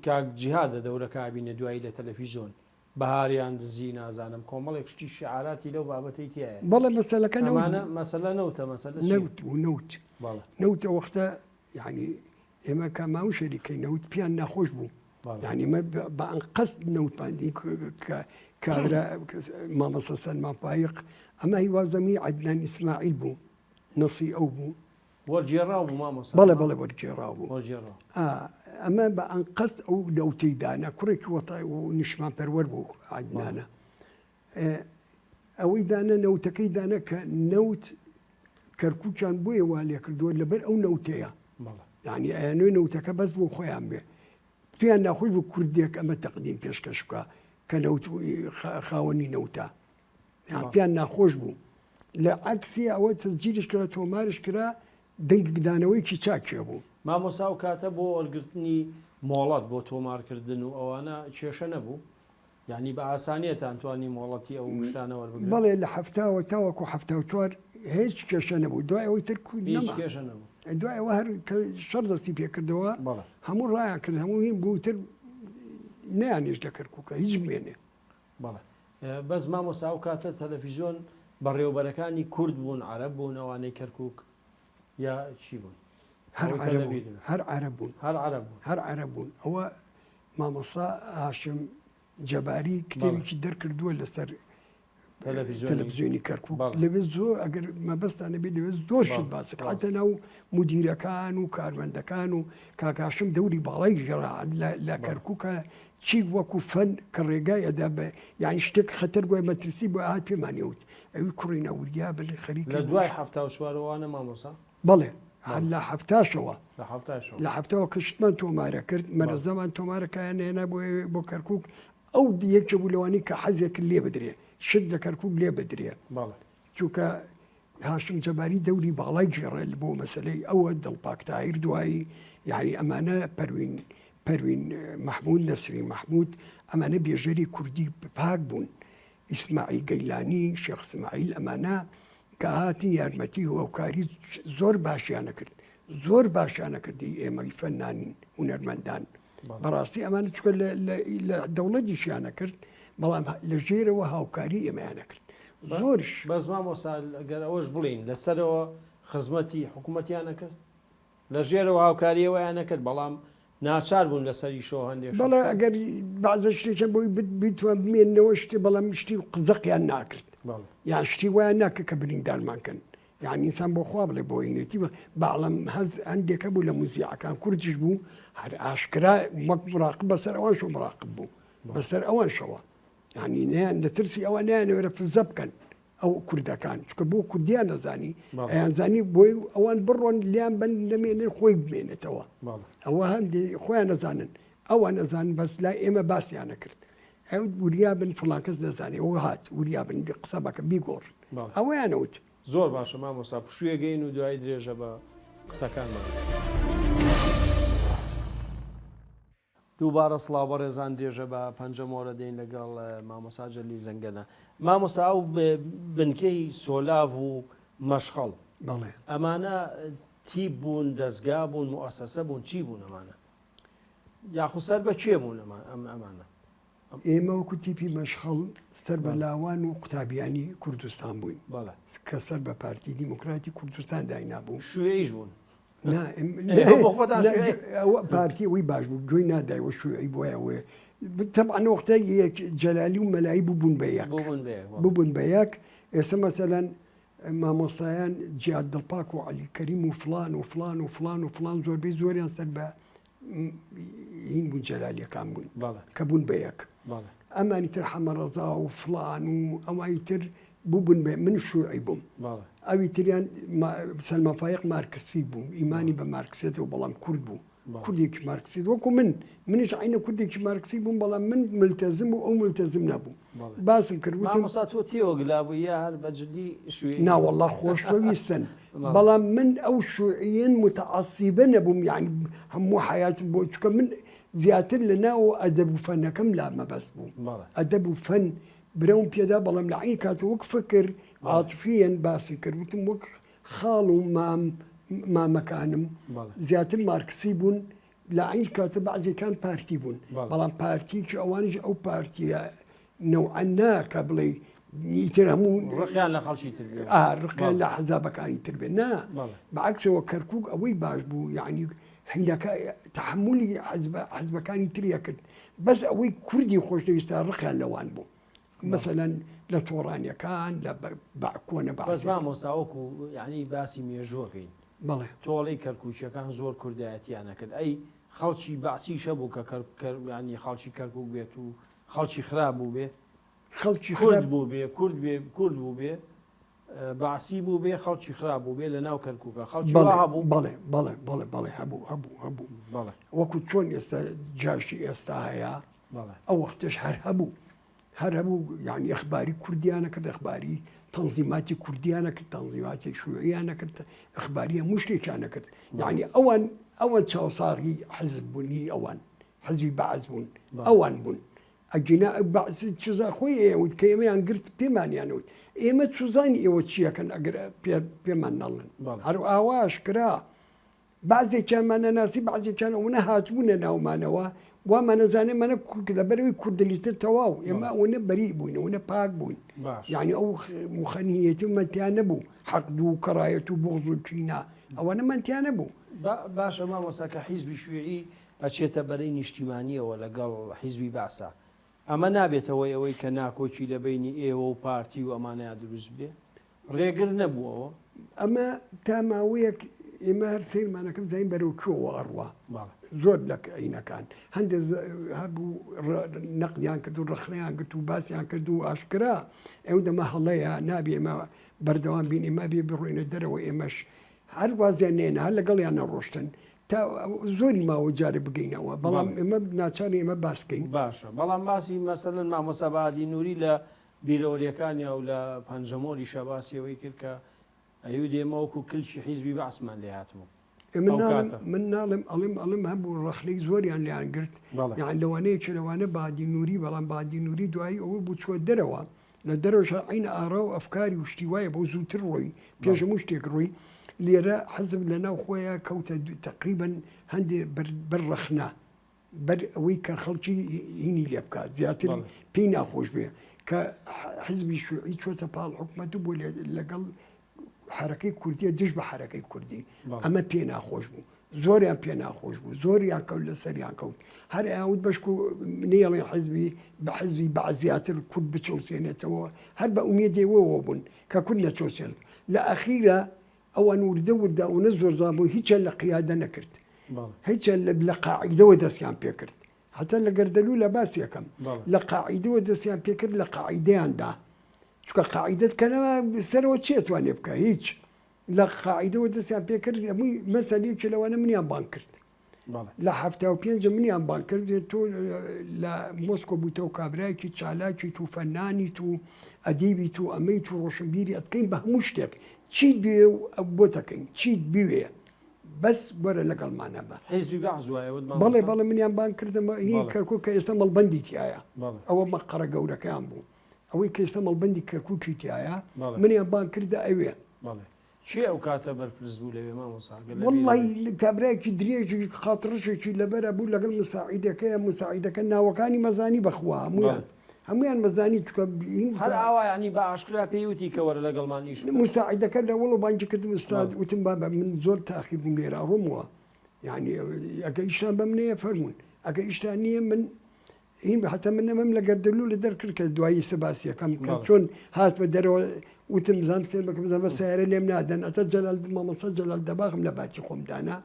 کاک جیهادە دەورەکە ئەبینێ دوایی لە تەلەفیزۆن بەهاریان دزی نازانم کۆمەڵێک شتی شعاراتی لەو بابەتەی تایە. بەڵێ مەسەلەکە نەوت ئەمانە مەسەلە نەوتە مەسەلە چیە؟ نەوت و نەوت بەڵێ. نەوتە وەختە یعنی ئێمە کە ماون شەریکەی نەوت پیان ناخۆش بوو یعنی مە بە ئەنقەست نەوتمان دی کە کابرا مامەسە سەلمان فایق ئەمە هی وازەمی عەدنان ئیسماعیل بوو نەسی ئەو بوو وەرگێڕاو بوو مامۆستا بەڵێ بەڵێ وەرگێڕاو بوو وەرگێڕاو ئەمە بە ئەنقەست ئەو نەوتەی دانا کوڕێکی وەتا و نیشتمان پەروەر بوو عەدنانە ئەوەی دانا نەوتەکەی دانا کە نەوت کەرکوکیان بۆیە وا لێکردووە لەبەر ئەو نەوتەیە یعنی ئەیانوێ نەوتەکە بەس بۆ خۆیان بێ پێیان ناخۆش بوو کوردێک ئەمە تەقدیم پێشکەش بکە کە نەوت خاوەنی نەوتە یان پێیان ناخۆش بوو لە عکسی ئەوە تەسجیلش کرا تۆمارش کرا دەنگدانەوەیەکی چاکێ بوو. مامۆستا ئەو کاتە بۆ وەرگرتنی مۆڵەت بۆ تۆمارکردن و ئەوانە کێشە نەبوو؟ یانی بە ئاسانیەتان توانی مۆڵەتی ئەو شتانە وەربگرن؟ بەڵێ لە حەفتاوە تاوەکو 74 هیچ کێشە نەبوو دوای ئەوەی تر کو هیچ نەما کێشە نەبوو. دوای ئەوە هەر کە شەڕ دەستی پێکردەوە بەڵێ. هەموو ڕایان کرد هەموو هین بوو تر نەیانێشت لە کەرکووکە هیچ بمێنێ. بەڵێ بەس مامۆستا ئەو کاتە تەلەفیزیۆن بەڕێوەبەرەکانی کورد بوون عەرەب بوون ئەوانەی کەرکووک یا چی بوون؟ هەر ئەوەی کە عەرەب بوون لەبیرت بێ. هەر عەرەب بوون. هەر عەرەب بوون. هەر عەرەب بوون ئەوە مامۆستا هاشم جەباری کتێبێکی دەرکردووە لەسەر تەلەڤزیۆنی کەرکوک لەوێ زۆر ئەگەر مەبەستانە بێت لەوێ زۆر شت باس حتە ناو مدیرەکان و کارمەندەکان و کاکاشم دەوری باڵای ژێرا لە کەرکووکە چی وەکو فەن کە ڕێگای ئەدا بە یعنی شتێک خەتەر گوای مەترسی بۆ هات پێمانی وت ئەوی کوڕی نەوریا بن خەریک لە دوای 74وانە مامۆسا بەڵێ هەر لە حەفتاشەوە لە حەفتاوە کە شتمان تۆمارە کرد مەرەزەمان تۆمارەکەیان هێنا بۆ بۆ کەرکک ئەو یەکێ بوو لەوانی کە حەزێک لێ بدرێ شت لە کەرکک لێ بدرێ چونکە هاشم جەباری دەوری باڵای گێڕێ بۆ مەسلەی ئەوە دڵپاک تاهیر دوایی یعنی ئەمانە پەروین پەروین مححمود نەسری مححمود ئەمانە بێژەری کوردی پاک بوون ئیسماعیل گەیلانی، شێخ سماعیل ئەمانە کە هاتن یارمەتی و هاوکاری زۆر باشیانە کرد زۆر باشیانە کردی ئێمەی فەنانین هونەرمەندان بەڕاستی ئەمانە چکە لە دەوڵەتیشیانە کرد بەڵام لە ژێرەوە هاوکاری ئێمەیانە کرد زۆرش بەس مامۆستا گەر ئەوەش بڵین لەسەرەوە خزمەتی حکوومەتیانە کرد لە ژێرەوە هاوکاری ئەوەیان نەکرد، بەڵام ناچار بوون لەسەریشەوە هەندێک شت بەڵێ بکەن. ئەگەر بەعزە شتێک هەبوو بیتوان بمێننەوە شتێ بەڵام شتی زەقیان ناکرد بەڵێ. یان شتی وایان ناکرد کە بریندارمان کەن یان ئینسان بۆ خوا بڵێ بۆ هینێتی بەڵام هەز هەندێک هەبوو لە موزیعەکان کوردیش بوو هەر ئاشکرا وەک مراقب بەسەر ئەوانشەوە مراقب بوو بەسەر ئەوانشەوە یانی نیان لە ترسی ئەوە نیانەوێرە فزە بکەن. ئەو کوردەکان چکە بۆ کوردیان نەزانی ئەیانزانی بۆی ئەوان بڕۆن لیان بن نەمێنن خۆی بمێنێتەوە ئەوە هەندێ خۆیان نەزانن ئەوان ئەزانن بەس لای ئێمە باسییان نەکرد ئەو وریا بن فڵان کەس دەزانێ ئەو هات وریا بن قسە بەکە بیگۆڕن ئەوەیان وت. زۆر باشە مامۆستا پشوویەگەین و دوایی درێژە بە قسەکانمان. دووبارە سڵاو بەڕێزان درێژە بە پەنجە مۆرە دەین لەگەڵ مامۆستا جەلیل زەنگەنە. مامۆستا ئەو بنکەی سۆلاڤ و مەشخەڵ بەڵێ. ئەمانە تیپ بوون دەزگا بوون موئەسەسە بوون چی بوون ئەمانە؟ یاخود سەر بە کێ بوون ئەمانە؟ ئێمە وەکو تیپی مەشخەڵ سەر بە لاوان و قوتابیانی کوردستان بووین کە سەر بە پارتی دیموکراتی کوردستان داینابوو. شوێیش بوون. پارتی ئەوەی باش بوو گوێی نادایەوە شوعی بۆیەوەیە تەبعەن وەختە یەک جەلالی و مەلایی ببوون بە یەک ببوون بە یەک ئێستا مەسەلەن مامۆستایان جیاد دڵپاک و عەلی کەریم و فلان و فلان و فلان و فلان زۆربەی زۆریان سەر بە هین بوون جەلالیەکان بوون کە بوون بە یەک ئەمانی تر حەمەڕەزا و فلان و ئەوانی تر بووبن بە من شوعی بووم ئەوی تریان سەلمان فایق مارکسی بوو ئیمانی بە مارکسێتەوە بەڵام کورد بوو کوردێکی مارکسی وەکو من منیش عینە کوردێکی مارکسی بووم بەڵام من ملتەزم و ئەو ملتەزم نەبوو باسم کرد وتم مامۆستا تۆ تێوەگلا بووی یا هەر بە جدی شوێ نا والله خۆش بەویستن بەڵام من ئەو شوعیەن متعصیبە نەبووم یعنی هەموو حیاتم بۆ چکە من زیاتر لە ناو ئەدەب و فەنەکەم لا مەبەست بوو ئەدەب و فەن برەوم پێدا بەڵام لە عین کات وەک فکر عاتفیەن باسم کرد وتم وەک خاڵ و مام مامەکانم زیاتر مارکسی بوون لە عین کاتە بەعزێکان پارتی بوون بەڵام پارتیکی ئەوانیش ئەو پارتیە نەوعە نا کە بڵێ ئیتر هەموو ڕقیان لە خەڵکی تر بێ ڕقیان لە حەزابەکانی تر بێ نا بەعکسەوە کەرکک ئەوەی باش بوو یعنی حینەکە تحملی حزبەکانی تریە کرد بەس ئەوەی کوردی خۆشنەویستە ڕقیان لەوان بوو مەسەلەن لە تۆڕانیەکان لە کۆنە بەس مامۆستا وەکو یعنی باسی مێژووەکەین بەڵێ تۆڵەی کەرکوکیەکان زۆر کوردایەتیان ئەکرد ئەی خەڵکی بەعسیش هەبوو کە ینی خەڵکی کەرکک بێت و خەڵکی خراپ بوو بێ خەڵکی کورد بوو بێ کورد بێ کورد بوو بێ بەعسی بوو بێ خەڵکی خراپ بوو بێ لە ناو کەرکووکە خەڵکی هەبوو بەڵێ بەڵێ بەڵێ بەڵێ هەبوو هەبوو هەبوو بەڵێ وەکو چۆن ئێستا جاشی ئێستا هەیە ئەو وەختش هەر هەبوو هەر هەبوو یعنی ئەخباری کوردیانە کرد ئەخباری تەنزیماتی کوردیانە کرد تەنزیماتی شوعیانە کرد ئەخباری هەموو شتێکیانە کرد یعنی ئەوان ئەوان چاوساغی حزب بوونی ئەوان حزبی بەعس بوون ئەوان بوون ئەگینا بەعس چزا خۆی ئەوت کە ئێمەیان گرت پێمانیان وت ئێمە چزانی ئێوە چیەکەن ئەگەر پێمان نەڵن هەر ئاواش کرا بەعزێکیانمان ئەناسی بەعزێکیان ئەوەنە هاتبوونە ناومانەوە وامان ئەزانێ مانە کورد لەبەرەوەی کوردن ئیتر تەواو ئێمە ئەوەنە بەری بووین ئەوەنە پاک بووین یعنی ئەو مخەنیەتیمان تیا نەبوو حەقد و کەڕایەت و بوغز و کینە ئەوەنەمان تیا نەبوو. باشە مامۆستا کە حیزبی شیوعی ئەچێتە بەرەی نیشتیمانیەوە لەگەڵ حیزبی بەعسا ئەمە نابێتە هۆی ئەوەی کە ناکۆکی لە بەینی ئێوە و پارتی و ئەمانەیا دروست بێ؟ ڕێگر نەبووەوە؟ ئەمە تا ماوەیەک ئێمە هەر سەیرمانەکرد بزانین بەرەو کوێوە ئەڕوا زۆر لە عینەکان هەندێک هەبوو نەقدیان کرد و ڕەخنەیان گرت و باسیان کرد و ئاشکرا ئەو دەمە هەڵەیە نابێ ئێمە بەردەوام بین ئێمە بێ بڕۆینە دەرەوە ئێمەش هەر وازیان نێنا هەر لەگەڵیان نەڕۆشتن تا زۆری ماوە جارێ بگەینەوە بەڵام ئێمە ناچاری ئێمە باسکەین باشە بەڵام باسی مەسەلەن مامۆستا بەهادی نوری لە بیرەوەریەکانیا و لە پەنجەمۆریشا باسی ئەوەی کرد کە ئەیوت ئێمە وەکو کلکی حیزبی بەعسمان لێ هاتبوو من ئەو ناڵێم کاتە. من ناڵێم ئەڵێم ئەڵێم هەبوو ڕەخنەی زۆریان لێیان گرت بەڵێ. یان لەوانەیە کە لەوانە بادی نوری بەڵام بادی نوری دوایی ئەوە بوو چووە دەرەوە لە دەرەوەش هەر عەین ئارا و ئەفکاری و شتی وایە بۆ زووتر ڕۆی پێش بەڵێ. هەموو شتێک ڕۆی لێرە حزب لە ناو خۆیا کەوتە تەقریبەن هەندێ بەر بەر ڕەخنە بەر ئەوەی کە خەڵکی هینی لێ بکات زیاتر پێی ناخۆش بێ کە حزبی شوعی چۆتە پاڵ حکومەت و بۆ لەگەڵ حرەکەی کوردیە دژ بە حرەکەی کوردی ئەمە پێ ناخۆش بوو زۆریان پێ ناخۆش بوو زۆریان کەوت لە سەریان کەوت هەر ئەوت بەشک و نێڵێ حزبی بە حزبی بە زیاتر کورد بچەوسێنێتەوە هەر بە ئومێدێوەوە بوون کە کورد نەچەوسێن لە ئەخیرە ئەوان وردە وردە ئەونە زۆرزان بوون هیچیان لە قیادە نەکرد هیچیان لە قاعیدەوە دەستیان پێکرد هەتا لە گەردەلوو لە باس یەکەم لە قاعیدەوە دەستیان پێکرد لە قاعیدەیان دا. چونکە قاعیدەت کە نەما سەرەوە چی ئەتوانێ بکا هیچ لە قاعیدەوە دەستیان پێکرد هەمووی مەسەل یەکێ لەوانە منیان بانگ کرد لە 75 منیان بانگ کرد تۆ لە مۆسکۆ بوویتەوە کابرایەکی چالاکی تو فەنانی تو ئەدیبی تو ئەمەی تو ڕۆشنبیری ئەتکەین بە هەموو شتێک چیت بوێ و بۆ دەکەین چیت بوێ بەس وەرە لەگەڵمانە بە. حیزبی بەعس وایە وت مامۆستا؟ بەڵێ بەڵێ منیان بانگ کردم هی کەرکوک کە ئێستا مەڵبەندی تیایە ئەوە مەقەڕە گەورەکەیان بوو ئەوەی کە ئێستا مەڵبەندی کەرکوکی تیایە منیان بانگ کردە ئەوێ. بەڵێ کێ ئەو کاتە بەرپرس بوو لەوێ مامۆستا؟ ئەگەر لە بیرت وەڵڵاهی کابرایەکی درێژی خاتڕەشێکی لەبەرە بوو لەگەڵ مساعیدەکەیە مساعیدەکە ناوەکانی مەزانی بەخوا هەموویان هەموویان مەزانی چونکە هین هەر ئاوا یانی بە ئاشکرا پێی وتی کە وەرە لەگەڵمان ئیش بکە؟ مساعیدەکە لە وەڵۆ بانگی کردم ئوستاد وتم بابە من زۆر تاخیر بووم لێرە ئەڕۆمەوە یانی ئەگە ئیشتان بە منەیە فەرموون ئەگە ئیشتان نییە من هین حتا من ئەمەم لە گەردەلوولە دەرکرد کە دوایی ئیستا باسی ئەکەم کە چۆن هاتمە دەرەوە وتم بزانم سێر بکەم بزانم بە سەیارە لێم نادەن ئەتا جەلال مامۆستا جەلال دەباغم لە باتی خۆم دانا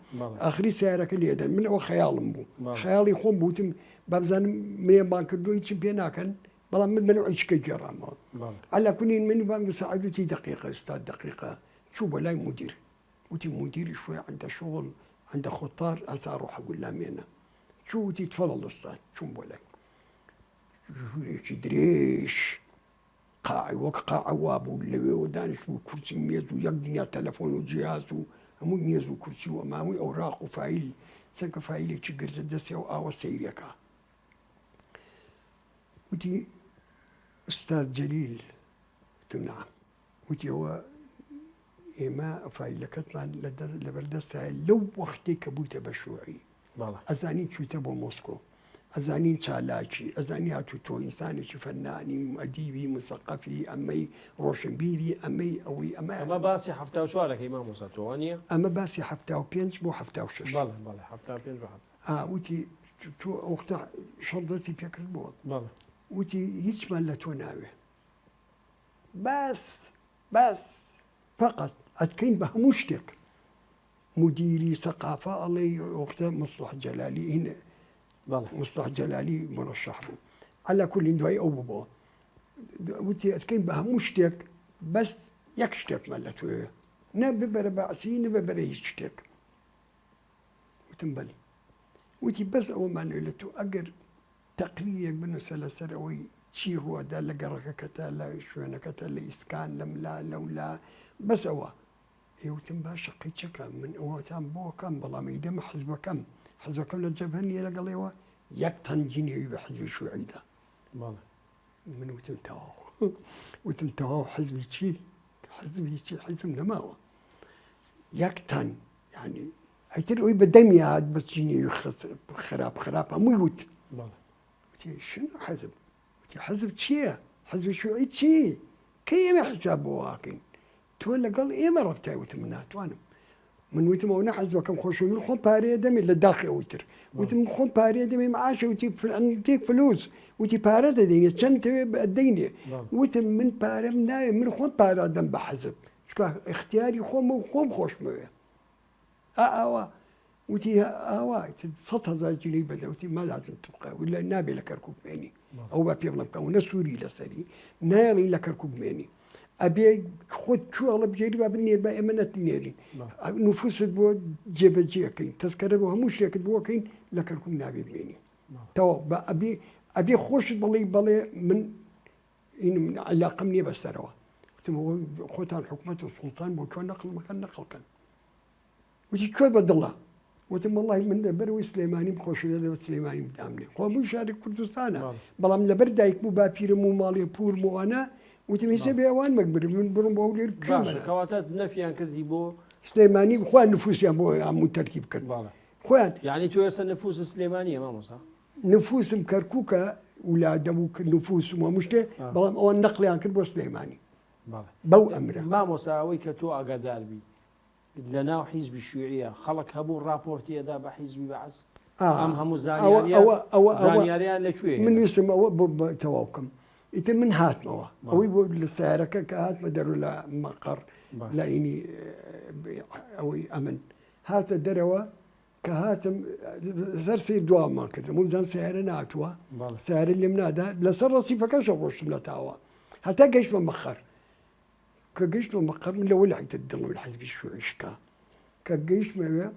ئاخری سەیارەکە لێدەن من ئەوە خەیاڵم بوو خەیاڵی خۆم بوتم با بزانم منیان بانگ کردووە هیچم پێ ناکەن بەڵام من بەنەوە هیچکە گێڕامەوە علا کولین من بانگ ساعد وتی دقیقە استاد دقیقە چوو بۆ لای مدیر وتی مدیری شوێ عندە شغل عندە خطار ئەسا ڕۆح اقول لا مێنە چوو وتی تفضل استاد چووم بۆ لای ژوورێکی درێژ قاعی وەک قاعە وابوو لەوێوە دانیشت بوو کورسی مێز و یەک دنیا تەلەفۆن و جیاز و هەموو مێز و کورسی و ئەمامووی ئەوراق و فایل چەندکە فایلێکی گرتە دەستی و ئاوە سەیرەکە وتی ئوستاد جەلیل وتم نعم وتی ئەوە ئێمە فایلەکەتمان لەبەر دەستایە لەو وەختەی کە بوویتە بە شوعی ئەزانین چوویتە بۆ مۆسکۆ ئەزانین چالاکی ئەزانی هاتوو تۆ ئینسانێکی فەنانی ئەدیبی مسەقەفی ئەمەی ڕۆشنبیری ئەمەی ئەوەی ئەمە ئەمە باسی 74ەکەی مامۆستا تۆ وانییە؟ ئەمە باسی 75 بۆ 76 بەڵێ بەڵێ 75 بۆ ئا وتی تۆ ئەو وەختە شەڕ دەستی پێکرد بووە وتی هیچمان لە تۆ ناوێ بەس بەس فقط ئەتکەین بە هەموو شتێک مدیری سەقافە ئەڵێی وەختە مصلح جەلالی هین مصلح جەلالی مرەشەح بوو علا کولین دوای ئەو بوو وتی ئەتکەین بە هەموو شتێک بەس یەک شتێکمان لە تۆێ نە ببەرە بەعسی نە ببەرە هیچ شتێک وتم بەلی وتی بەس ئەوەمان لە تۆ ئەگەر تەقریرێک بنووسە لەسەر ئەوەی چی ڕووەدا لە گەڕەکەکەتا لە شوێنەکەتا لە ئیسکان لەملا لەولا بەس ئەوە ئێ وتم باشە قەیچەکە من ئەوەتان بۆ کەم بەڵام ئیدەمە حزبەکەم حزبەکەم لە جەبهە نییە لەگەڵ ئێوە یەک تەن جنێوی بە حزبی شوعیدا من وتم تەواو وتم تەواو حزبی چی حزبی چی حزم نەماوە یەک تەن یعنی ئەیتر ئەوی بە دەمی هات بە جنێوی خراپ خراپ هەمووی وت وتی شنو حزب وتی حزب چییە حزبی شوعی چی کەی ئێمە حیساب بۆ واکەین تۆ لەگەڵ ئێمە ڕەفتای وتم من ناتوانم من وتم ئەو نە حەزبەکەم خۆشە من خۆم پارەیە دەمێ لە داخی ئەوی تر وتم خۆم پارەیە دەمێ معاشە وتی فلانتێک فلوس وتی پارە دەدەینێ چەند تەوێ دەینێ وتم من پارەم ناوێ من خۆم پارە دەم بە حەزب چونکە اختیاری خۆمە و خۆم خۆشمەوێ ئاوا وتی ئاوا 100 هەزار جنەی بەدە وتی ما لازم تبقى ولا نابێ لە کەرکک بمێنی ئەو بە پێ بڵم کە نە سووری لەسەری نایڵین لە کەرکک بمێنی ئەبێ خۆت کوێ هەڵبژێری با بنێر با ئێمە نەتنێرین نفوست بۆ جێبەجێەکەین تەسکەرە بۆ هەموو شتێکت بۆکەین لە کەرکک نابێ بمێنی تەواو بە ئەبێ ئەبێ خۆشت بڵێ بەڵێ من علاقم نییە بەسەرەوە وتم خۆتان حکومەت و سوڵتان بۆ کوێ نەقل مەکەن نەقڵکەن وتی کوێ بە دڵە؟ وتم وەڵی من لەبەرەوەی سلێمانیم خۆشەوێت لەبەر سلێمانیم دامنێ خۆ هەمووی شاری کوردستانە بەڵام لەبەر دایکم و باپیرم و ماڵی پوورم و ئەوانە وتم هیچ بێ ئەوان مەگبرم من بڕم بۆ هەولێر کوێ باشە مەرا کەواتە نەفیان کردی بۆ سلێمانی خۆیان نفوسیان بۆ هەموو تەرتیب کرد بەڵێ خۆیان یعنی تۆ ئێستا نفوس سلێمانیە مامۆستا نفوسم کەرکووکە ولادە و نفوسم و هەموو شتێ بەڵام ئەوان نەقلیان کرد بۆ سلێمانی بەڵێ بەو ئەمرە مامۆستا ئەوەی کە تۆ ئاگادار بی لە ناو حیزبی شیوعیە خەڵک هەبوو ڕاپۆرتی ئەدا بە حیزبی بەعس؟ ئەم هەموو زانیاریە زانیاریان لە کوێ من ویستم ئەوە بۆ تەواو بکەم ئیتر من هاتمەوە ئەوەی بۆ لە سیارەکە کە هاتمە دەرو لە مەقەڕ لە ئینی ئەوەی ئەمن هاتە دەرەوە کە هاتم سەر سیر دوامان کردم و بزانم سیارە ناتووە سیارە لێم نادا لەسەر ڕسیفەکەشە ڕۆشتم لە تاوە. هەتا گەیشتمە مەقەر. کە گەیشتمە مەقەر من لەوە لای تر دڵم لە حزبی شیوعی شکا. کە گەیشتمەوێ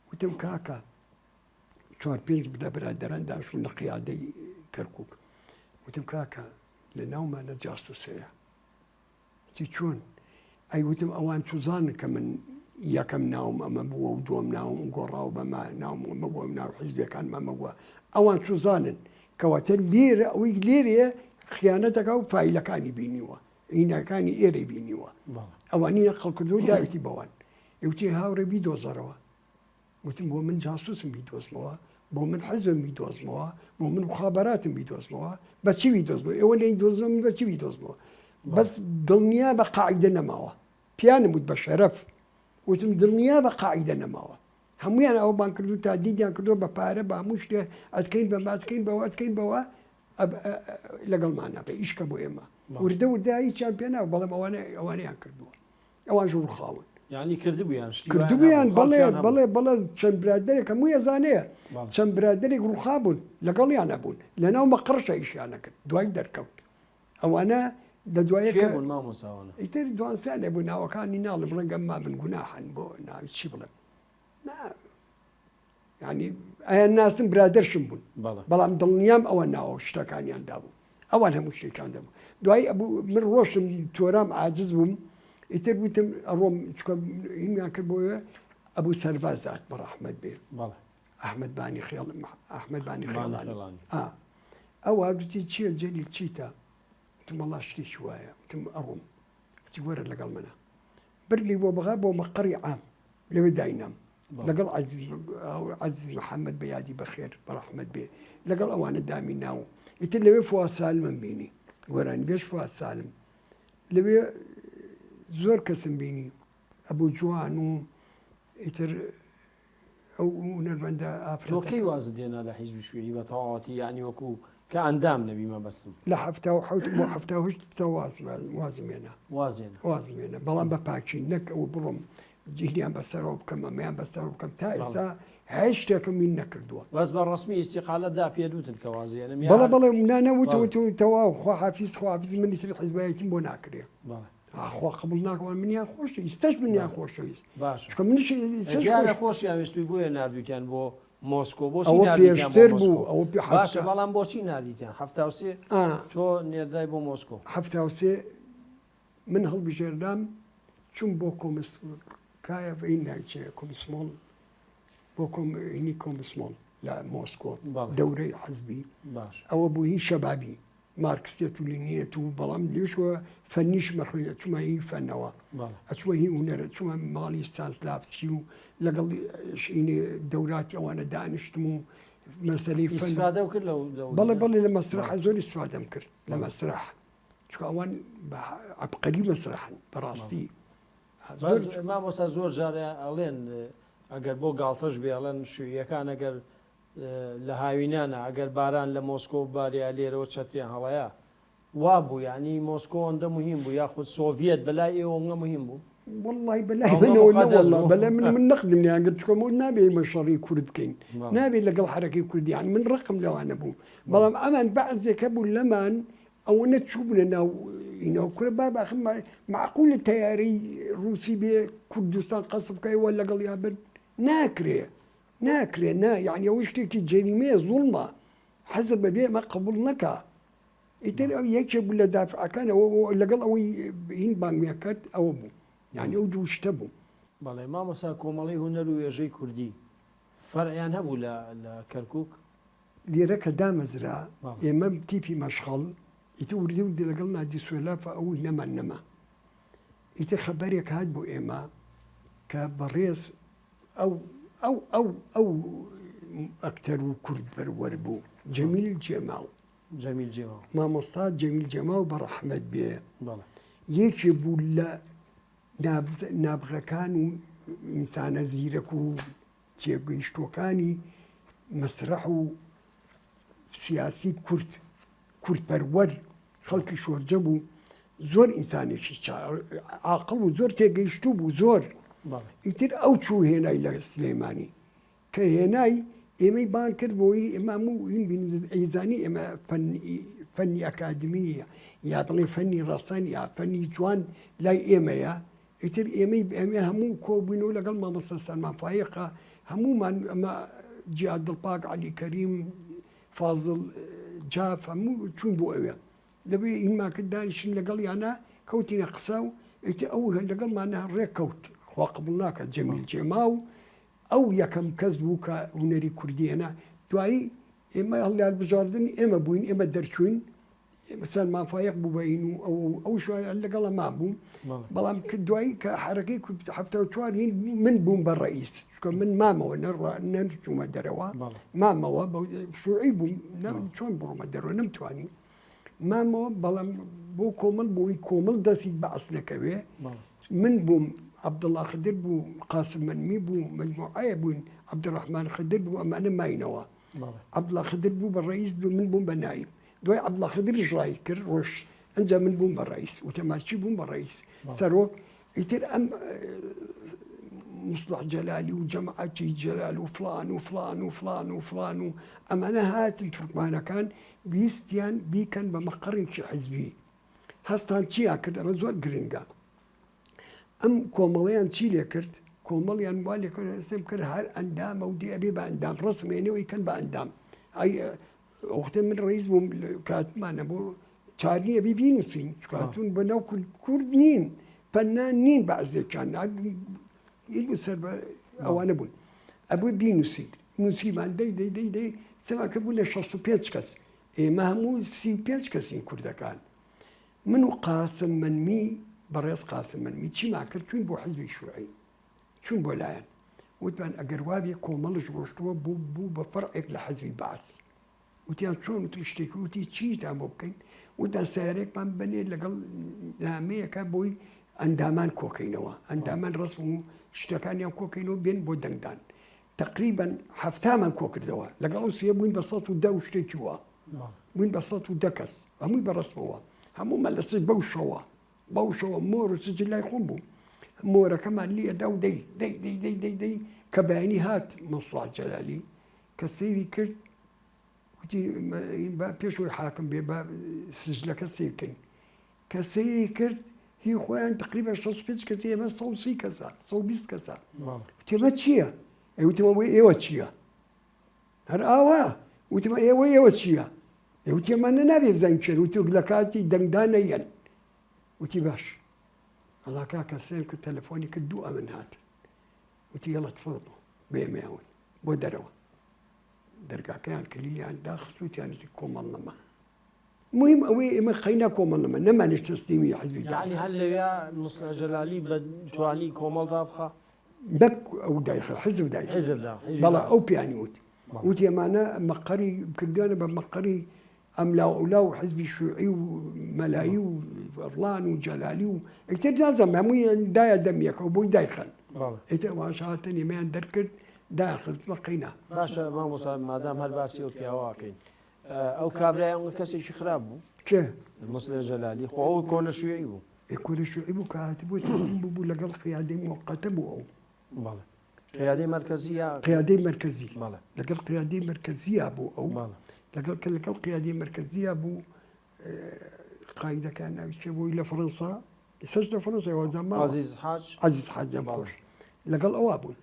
وتم کاکە چوار پێنج لە برادەران داشبوون لە قیادەی کەرکک. وتم کاکە لە ناومانە جاسوسەیە. وتی چۆن؟ ئەی وتم ئەوان چوزانن کە من یەکەم ناوم ئەمە بووە و دووەم ناوم گۆڕاو بەمە ناوم ئەمە بووە ناو حیزبەکانم ئەمە بووە ئەوان چوزانن کەواتە لێرە ئەوەی لێرەیە خیانەتەکە و فایلەکانی بینیوە هینەکانی ئێرەی بینیوە ئەوانی نەقڵ کردو داویتی بەوان ئەوتی هاوڕێ بیدۆزەرەوە وتم بۆ من جاسوسم بیدۆزمەوە، بۆ من حزبم بیدۆزمەوە، بۆ من مخابەراتم بیدۆزمەوە، بە چی بیدۆزمەوە؟ ئێوە نەیدۆزنەوە من بە چی بیدۆزمەوە؟ بەس دڵنیا بە قاعیدە نەماوە. پیانم وت بە شەرەف. وتم دڵنیا بە قاعیدە نەماوە. هەمویان ئەومان کردو تا دیدیان کردووە بە پارە بە هەموو شتێ ئەتکەین بەمە ئەتکەین بەوە ئەتکەین بەوە لەگەڵمانە بە ئیشکە بۆ ئێمە. وردە وردە هیچیان پێ ناو بەڵام ئەوانە ئەوانەیان کردووە. ئەوانش ڕووخاون. یانی کردبوویان شتی وایان کردبوویان هەبوو، بەڵێ خەڵکیان هەبوو. بەڵێ بەڵێ چەند برادەرێک هەمووی ئەزانێ بەڵێ. چەند برادەرێک ڕووخابوون لەگەڵیان هەبوون لەناو مەقڕشە ئیشیان ئەکرد دوای دەرکەوت ئەوانە لە دوایە کێ کە بوون مامۆستا ئەوانە؟ ئیتر دوانسیانێ بوو ناوەکانی ناڵێم ڕەنگە مابن گوناحن بۆ ناوی چی بڵێم نا یعنی ئەیان ناسم برادەرشم بوون بەڵام دڵنیام ئەوە ناوە شتەکانیان دابوو ئەوان هەموو شتێکان دەبوو دوای ئەبوو من ڕۆشم تۆرام عاجز بووم ئیتر وتم ئەڕۆم چکە هیمیان کرد بۆیە ئەبوو سەرباز داد بە ڕەحمەت بێ ئەحمد بانی خێڵ ئەحمد بانی خێڵانی ئەوە گوتی چییە جەلیل چیتە وتم وەڵا شتێکی وایە وتم ئەڕۆم وتی وەرە لەگەڵ منە بردمی بۆ بەغا بۆ مەقەڕی عام لەوێ داینام لەگەڵ عەزیز محەممەد بە یادی بەخێر بەڕەحمەت بێ لەگەڵ ئەوانە دامی ناو ئیتر لەوێ فواد سالمم بینی گۆرانی بێژ فواد سالم لەوێ زۆر کەسم بینی ئەبوو جوان و ئیتر ئەو هونەرمەندە ئافرەتەکە. تۆ کەی وازت هێنا لە حیزبی شیوعی بە تەواوەتی یانی وەکو کە ئەندام نەبی مەبەستم؟ لە 77 بۆ 78 تا وازم هێنا. واز هێنا. وازم هێنا بەڵام بە پاکی نەک ئەوە بڕۆم جیهنیان بەسەرەوە بکەم ئەمەیان بەسەرەوە بکەم تا ئێستا هیچ شتێکم من نەکردووە. بەس بە ڕەسمی ئیستیقالەت دا پێت وتن کە وازی هێنم یا بەڵێ بەڵێ نا نا وتم وتم تەواو خواحافیز خواحافیز من ئیتر حیزبایەتیم بۆ ناکرێ. بەڵێ. ئاخوا قبول ناکەم منیان خۆش ئیستەش منیان خۆشەویست باش چونکە منیش ئیستەش دیارە خۆش خۆشیان ویستوی بۆیە ناردوویتیان بۆ مۆسکۆ بۆچی ئەوە ناردیتیان بۆ پێشتر مۆسکۆ بوو ئەوە پێ باشە حەفتا بەڵام بۆچی ناردیتیان 73 ئا تۆ نێردرای بۆ مۆسکۆ 73 من هەڵبژێردام چوم بۆ کۆمس کایە این ناوچەیە کۆمسمۆڵ بۆ کۆم هینی کۆمسمۆڵ لە مۆسکۆ بەڵێ دەورەی حزبی باش ئەوە بوو هی شەبابی مارکسیەت و لینینەت و بەڵام لێشوە فەنیش مەخوێن ئەچومە هی فەنەوە ئەچومە هی هونەرە چومە ماڵی ستانسلاڤسکی و لەگەڵ شینی دەوراتی ئەوانە دانیشتم و مەسەلەی فەن ئیسفادە کرد لەو بەڵێ بەڵێ لە مەسرح زۆر ئیسفادەم کرد لە مەسرح چونکە ئەوان بە عەبقەری مەسرحن بەڕاستی مامۆستا زۆر جارە ئەڵێن ئەگەر بۆ گاڵتەش بێ ئەڵێن شوعیەکان ئەگەر لە هاوینانا ئەگەر باران لە مۆسکۆ ببارێ لێرەوە چەتریان هەڵەیە. وابوو یانی مۆسکۆ ئەوەندە موهیم بوو یاخود سۆڤیەت بەلای ئێوە ئەونگە موهیم بوو؟ وەڵڵاهی بەلای ئەونگە منەوە نە موقەدەس وەڵڵا بوو؟ بەلای من من نەقدم لێیان گرت چونکە مۆ نابێ ئێمە شەڕی کورد بکەین بەڵێ. نابێ لەگەڵ حەرەکەی کوردی یانی من ڕقم لەوانە بوو بەڵێ. بەڵام ئەمان بەعزێک هەبوو لەمان ئەوەنە چووبنە ناو ئینەوە کورە بابە ئەخ مەعقولە تەیارەی ڕووسی بێ کوردستان قەسف بکا ئێوە لەگەڵیا بن ناکرێ ناکرێ نا یەعنی ئەوە شتێکی جەریمەیە زوڵمە حەزە بەبێ ئەمە قبوڵ نەکا ئیتر ئەو یەکێک بوو لە دافعەکان ئەوە لەگەڵ ئەوەی هین بانگیان کرد ئەوە بوو یعنی ئەو دوو شتە بوو. بەڵێ مامۆستا کۆمەڵەی هونەر و وێژەی کوردی فەرعیان هەبوو لە لە کەرکووک؟ لێرە کە دامەزرا ئێمە تیپی مەشخەڵ ئیتر وردە وردە لەگەڵ نادی سوێلافە ئەو هینەمان نەما ئیتر خەبەرێک هات بۆ ئێمە کە بەڕێز ئەو ئەو ئەو ئەو ئەکتەر و کورد پەروەر بوو جەمیل جێماو. جەمیل جێماو. مامۆستا جەمیل جێماو بە ڕەحمەت بێ. بەڵێ. یەکێ بوو لە نابغەکان و ئینسانە زیرەک و تێگەیشتووەکانی مەسرەح و سیاسی کورد، کوردپەروەر، خەڵکی شۆرجە بوو، زۆر ئینسانێکی عاقڵ و زۆر تێگەیشتوو بوو زۆر. ئیتر ئەو چوو هێنای لە سلێمانی کە هێنای ئێمەی بان کرد بۆی ئێمە هەموو هین بین ئەیزانی ئێمە فەن فەنی ئەکادمی یا بڵێ فەنی ڕەسەن یا فەنی جوان لای ئێمەیە ئیتر ئێمەی ئێمە هەموو کۆبووینەوە لەگەڵ مامۆستا سەلمان فایەقە هەموومان ئەمە جیاد دڵپاک عەلی کەریم فازڵ جاف هەموو چوون بۆ ئەوێ لەوێ ئینمان کرد دانیشتین لەگەڵ یانە کەوتینە قسە و ئیتر ئەو لەگەڵمانە ڕێک کەوت خوا قبوڵ ناکات جەمیل جێما و ئەو یەکەم کەس بوو کە هونەری کوردی هێنا دوایی ئێمە هەڵیان بژاردن ئێمە بووین ئێمە دەرچووین سەلمان فایەق بوو بە ئین و ئەو ئەو لەگەڵە ما بوو بەڵام کە دوایی کە حرەکەی 74 هین من بووم بە ڕئیس چکە من مامەوە نەڕ نەچوومە دەرەوە مامەوە شوعی بووم چۆن بڕۆمە دەرەوە نەمتوانی مامەوە بەڵام بۆ کۆمەڵ بۆی کۆمەڵ دەستی بەعس نەکەوێ من بووم عەبدوڵا خدر بوو قاسم مەنمی بوو مەجموعەیە بووین عەبدولڕەحمان خدر بوو ئەمانە ماینەوە عەبدوڵا خدر بوو بە ڕئیس بوو من بووم بە نایب دوای عەبدوڵا خدریش ڕای کرد ڕۆژ ئەنجا من بووم بە ڕئیس وتەماچی بووم بە ڕئیس سەرۆک ئیتر ئەم مصلح جەلالی و جەماعەتی جەلال و فلان و فلان و فلان و فلان و ئەمانە هاتن تورکمانەکان ویستیان بیکەن بە مەقەڕێکی حزبی هەستان چیان کرد ئەمە زۆر گرنگە ئەم کۆمەڵیان چی لێ کرد کۆمەڵیان وا لێ کرد ئێستم کرد هەر ئەندامە و دێ ئەبێ بە ئەندام ڕسمێنەوەی کەن بە ئەندام ئەی وەختێ من ڕئیس بووم کاتمانە بۆ چار نییە بی بینووسین چکاتون بە ناو کورد کورد نین پەنا نین بەعزێکیان سەر بە ئەوانە بوون ئەبوو بینووسین نووسیمان دەی دەی دەی دەی سەماکە بوو لە 65 کەس ئێمە هەموو 35 کەسین کوردەکان من و قاسم مەنمی بەڕێز قاسم مەنمی چیمان کرد چوین بۆ حزبی شوعی چون بۆ لایەن وتمان ئەگەر وابێ کۆمەڵش ڕۆشتووە بوو بوو بە فەرعێک لە حەزبی بەعس وتیان چۆن وتم شتێک وتی چیتان بۆ بکەین وتان سیارێکمان بنێ لەگەڵ نامەیەکە بۆی ئەندامان کۆکەینەوە ئەندامان ڕسم و شتەکانیان کۆکەینەوە بێن بۆ دەنگدان تقریبا هەفتامان کۆکردەوە لەگەڵ ئەو سێ بووین بە 110 و شتێکی وا بووین بە 110 کەس هەمووی بە ڕسمەوە هەموومان لەسەر بەو شەوە بەو شەوە مۆر و سجل لای خۆم بوو مۆرەکەمان لێ دا و دەی دەی دەی دەی دەی دەی کە بەیانی هات مەسڵا جەلالی کە سەیری کرد وتی با پێشەوەی حاکم بێ با سجلەکە سیر کەین کە سەیری کرد هی خۆیان تقریبا 65 کەس ئێمە 130 کەسە 120 کەسە وتێمە چییە؟ ئەی وتم ئەوەی ئێوە چییە؟ هەر ئاوا وتم ئێوە ئێوە چییە؟ ئێ وتی ئەمانە نابێ بزانین کێن وتی لە کاتی دەنگدان نەیەن وتی باش ئەڵا کاکە سێر کرد تەلەفۆنی کرد دوو ئەمن هاتن وتی یەڵە تفەضڵ بە ئێمەیان وت بۆ دەرەوە دەرگاکەیان کلیلیان داخست وتیان کۆمەڵ نەما مهم ئەوەی ئێمە قەینا کۆمەڵ نەما نەمانیش تەسلیمی حزبی یعنی هەر لەوێ موسڵح جەلالی بە توانی کۆمەڵ دابخا نەک ئەو دایخە حزب دایخە حزب دا بەڵێ ئەو پیانی وت وتی ئەمانە مەقەری کردویانە بە مەقەری ئەملا و ئەولا و حزبی شوعی و مەلایی و ڕڵان و جەلالی و ئیتر نازانم هەمووی دایە دەمیەکەوە بۆی دایخەن ئیتر ئەوانش هاتن ئێمەیان دەرکرد دایانخستمە قەینا. باشە مامۆستا مادام هەر باسی ئەو پیاوە ئەکەین ئەو کابرای ئەو کەسێکی خراپ بوو کێ؟ موسڵێ جەلالی خۆ ئەو کۆنە شوعی بوو. ئێ کۆنە شوعی بوو کە هاتبوو تەسلیم بوو لەگەڵ قیادەی موەقەتە بوو ئەو. بەڵێ قیادەی مەرکەزی یا قیادەی مەرکەزی بەڵێ لەگەڵ قیادەی مەرکەزییا بوو ئەو بەڵێ لەگەڵ کە لەگەڵ قیادەی مەرکەزییا بوو قایدەکان ناوی چێ بووی لە فەرەنسا ئێستاش لە فەرەنسا وازان ماوە عەزیز حاج عەزیز حاج دەم بەڵێ خۆش لەگەڵ ئەوا بوون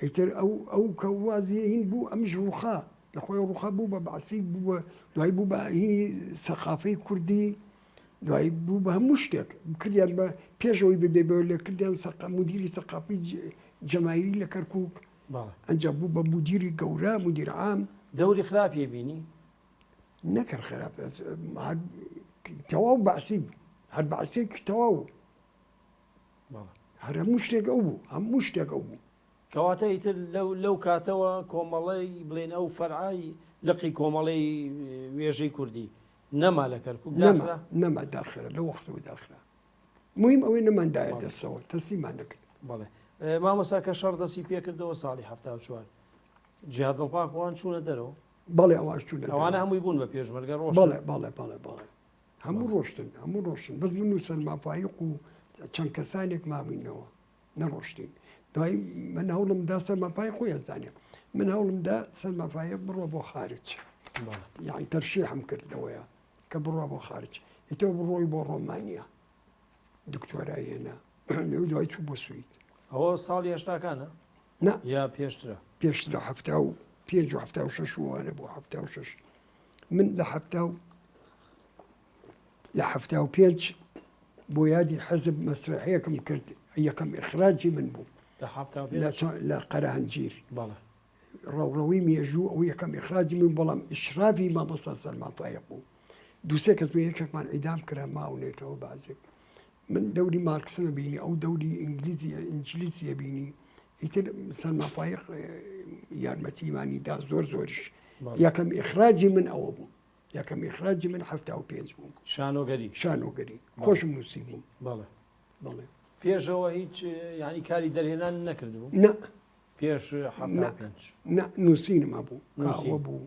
ئیتر ئەو ئەو کە وازی هین بوو ئەمیش ڕووخا لە خۆی ڕووخا بوو بە بەعسی بوو بە دوای بوو بە هینی سەقافەی کوردی دوای بوو بە هەموو شتێک کردیان بە پێشەوەی ببێ بە لێ کردیان سەقا مدیری سەقافی جەماهیری لە کەرکووک ئەنجا بوو بە مدیری گەورە مدیر عام. دەوری خراپی بینی؟ نەکرد خراپ تەواو بەعسی بوو هەر بەعسێکی تەواو هەر هەموو شتێک ئەو بوو هەموو شتێک ئەو بوو. کەواتە ئیتر لەو لەو کاتەوە کۆمەڵەی بڵێن ئەو فەرعای لقی کۆمەڵەی وێژەی کوردی نەما لە کەرکوک نەما داخرا؟ نەما داخرا لەو وەختەوە داخرا مهم ئەوەی نەماندایە دەستەوە تەسلیمان نەکرد. بەڵێ مامۆستا کە شەڕ دەستی پێکردەوە ساڵی 74 جیهاد دڵپاک وان چوونە دەرەوە؟ بەڵێ ئەوان چوونە دەرەوە. ئەوانە هەمووی بوون بە پێشمەرگە ڕۆشتن؟ بەڵێ بەڵێ بەڵێ بەڵێ هەموو ڕۆشتن هەموو ڕۆشتن بەس من و سەلما فایق و چەند کەسانێک مابووینەوە نەڕۆشتین دوای من هەوڵم دا سەلما فایق خۆی ئەزانێ من هەوڵم دا سەلما فایق بڕۆ بۆ خارج یعنی تەرشیحم کرد لەوەیە. کە بڕوا بۆ خارج ئیتر بڕۆی بۆ ڕۆمانیا دکتۆرای هێنا لەو دوای چوو بۆ سوید. ئەوە ساڵی هەشتاکانە؟ نا یا پێشترە؟ پێشترە 75 و 76 وانە بۆ 76 من لە حەفتا و لە 75 بۆ یادی حەزب مەسرحەیەکم کرد یەکەم ئخراجی من بوو لە قەرەهەنجیر بەڵێ ڕەوڕەوەی مێژوو ئەو یەکەم ئیخراجی من بەڵام ئیشرافی مامۆستا سەلمان فایەق بوو دووسێ کەس بوو یەکێکمان ئیدام کرا ماونێتەوە بازێک من دەوری مارکسمە بینی ئەو دەوری ئینگلیزی ئینجلیسیە بینی ئیتر سەلمان فایەق یارمەتیمانی دا زۆر زۆریش یەکەم ئیخراجی من ئەوە بوو یەکەم ئیخراجی من 75 بوو شانۆگەری شانۆگەری خۆشم نووسی بووم بەڵێ بەڵێ پێشەوە هیچ یعنی کاری دەرهێنان نەکردبوو نا پێش 75 نا نووسینم هەبوو کاوە بوو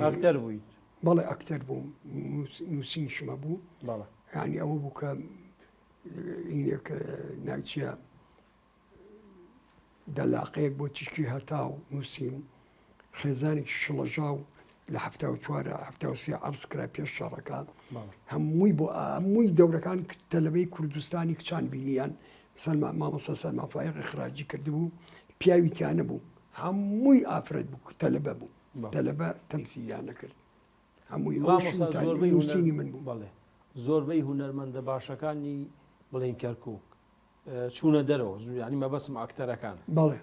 ئەکتەر بوویت؟ بەڵێ ئەکتەر بووم نووسینشم هەبوو بەڵێ یعنی ئەوە بوو کە ئینێک ناوچە دەلاقەیەک بۆ تیشکی هەتاو نووسیم خێزانێکی شڵەژاو لە 74 73 عەرز کرا پێش شەڕەکە هەمووی بۆ هەمووی دەورەکان تەلەبەی کوردستانی کچان بینیان سەلما مامۆستا سەلمان فایەق ئیخراجی کردبوو پیاوی تیا نەبوو هەمووی ئافرەت بوو تەلەبە بوو تەلەبە تەمسیلیان نەکرد هەمووی زۆربەی نووسینی من بوو بەڵێ زۆربەی هونەرمەندە باشەکانی بڵێن کەرکک چوونە دەرەوە ینی مەبەسم ئاکتەرەکان بەڵێ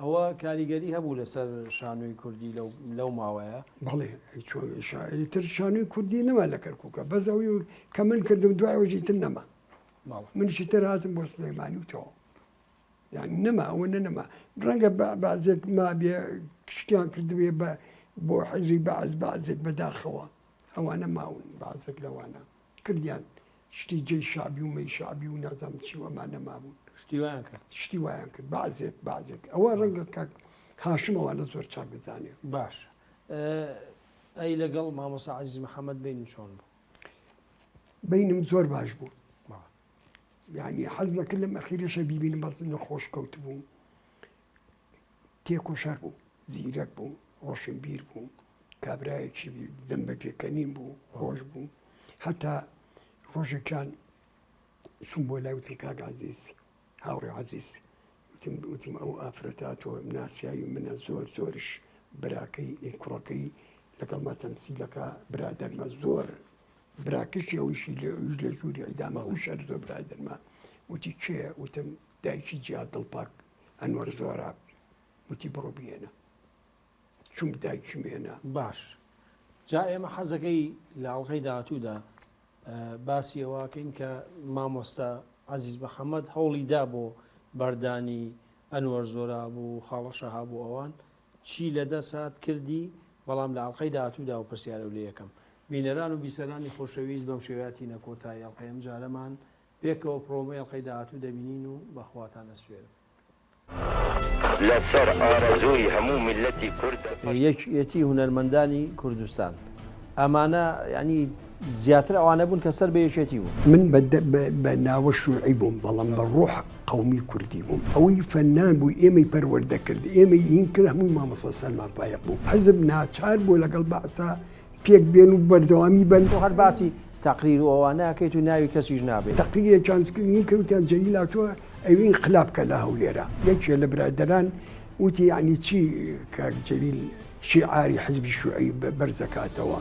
ئەوە کاریگەری هەبوو لەسەر شانۆی کوردی لەو ماوەیە؟ بەڵێ چۆن شاعری تر شانۆی کوردی نەما لە کەرکووکە بەس ئەوی کە من کردم دوای ئەوژی تر نەما منشی تر هاتم بۆ سلێمانی و تەواو یعنی نەما ئەوە نە نەما ڕەنگە بەعزێک مابێ شتیان کردبێ بە بۆ حزبی بەعز بەعزێک بەداخەوە ئەوانە ماون بەعزێک لەوانە کردیان شتی جێی شەعبی و مەی شەعبی و نازانم چی و ئەمانە مابوون. شتی وایان کرد. شتی وایان کرد بەعزێک بەعزێک ئەوە ڕەنگە کاک هاشم ئەوانە زۆر چاک بزانێ. باشە ئەی لەگەڵ مامۆستا عەزیز محەمەد بەینت چۆن بوو؟ بەینم زۆر باش بوو. یعنی حەزم کرد لەم ئەخیرەشە بیبینم بەس نەخۆش کەوتبوو. تێکۆشەر بوو، زیرەک بوو، ڕۆشنبیر بوو، کابرایەکی دەم بە پێکەنین بوو، خۆش بوو. هەتا ڕۆژێکیان چووم بۆ لای وتم کاک عەزیز، هاوڕێ عەزیز، وتم وتم ئەو ئافرەتە تۆ ناسیاوی منە زۆر زۆرش براکەی کوڕەکەی لەگەڵما تەمسیلەکە برادەرمە زۆر براکەشی ئەویشی لە ئەویش لە ژووری عیدامە ئەو شەر زۆر برادەرمە وتی کێ وتم دایکی جیاد دڵپاک ئەنوەر زۆراب وتی بڕۆ بیێنە چوم دایکیم هێنا. باش جا ئێمە حەزەکەی لە ئەڵقەی داهاتوودا باسی ئەوەکەین کە مامۆستا عەزیز محەممەد هەوڵی دا بۆ بەردانی ئەنوەر زۆراب و خاڵە شەهاب و ئەوان چی لە دەست هات کردی بەڵام لە ئەڵقەی داهاتوودا و پرسیارە و لێ یەکەم. بینەران و بیسەرانی خۆشەویست بەم شێوەیە هاتینە کۆتایی ئەڵقەی ئەمجارەمان پێکەوە پرۆمۆی ئەڵقەی داهاتوو دەبینین و بە خواتان ئەسپێرم. لەسەر ئارەزووی هەموو میللەتی کوردە. یەکێتی هونەرمەندانی کوردستان ئەمانە یانی زیاتر ئەوانە بوون کە سەر بە یەکێتی بوون. من بە ناوە شوعی بووم بەڵام بە ڕۆح قەومی کوردی بووم ئەوەی فەنان بوو ئێمەی پەروەردە کرد ئێمەی هین کرد هەمووی مامۆستا سەلمان فایەق بوو حزب ناچار بوو لەگەڵ بەعسا پێک بێن و بەردەوامی بن. تۆ هەر باسی تەقریر و ئەوانە ئەکەیت و ناوی کەسیش نابەیت. تەقریرێکیان کرد وتیان جەلیل هاتووە ئەوی ئینقلاب کە لە هەولێرە. یەکێ لە برادەران وتی یەعنی چی کاک جەلیل شیعاری حزبی شوعی بەرزەکاتەوە؟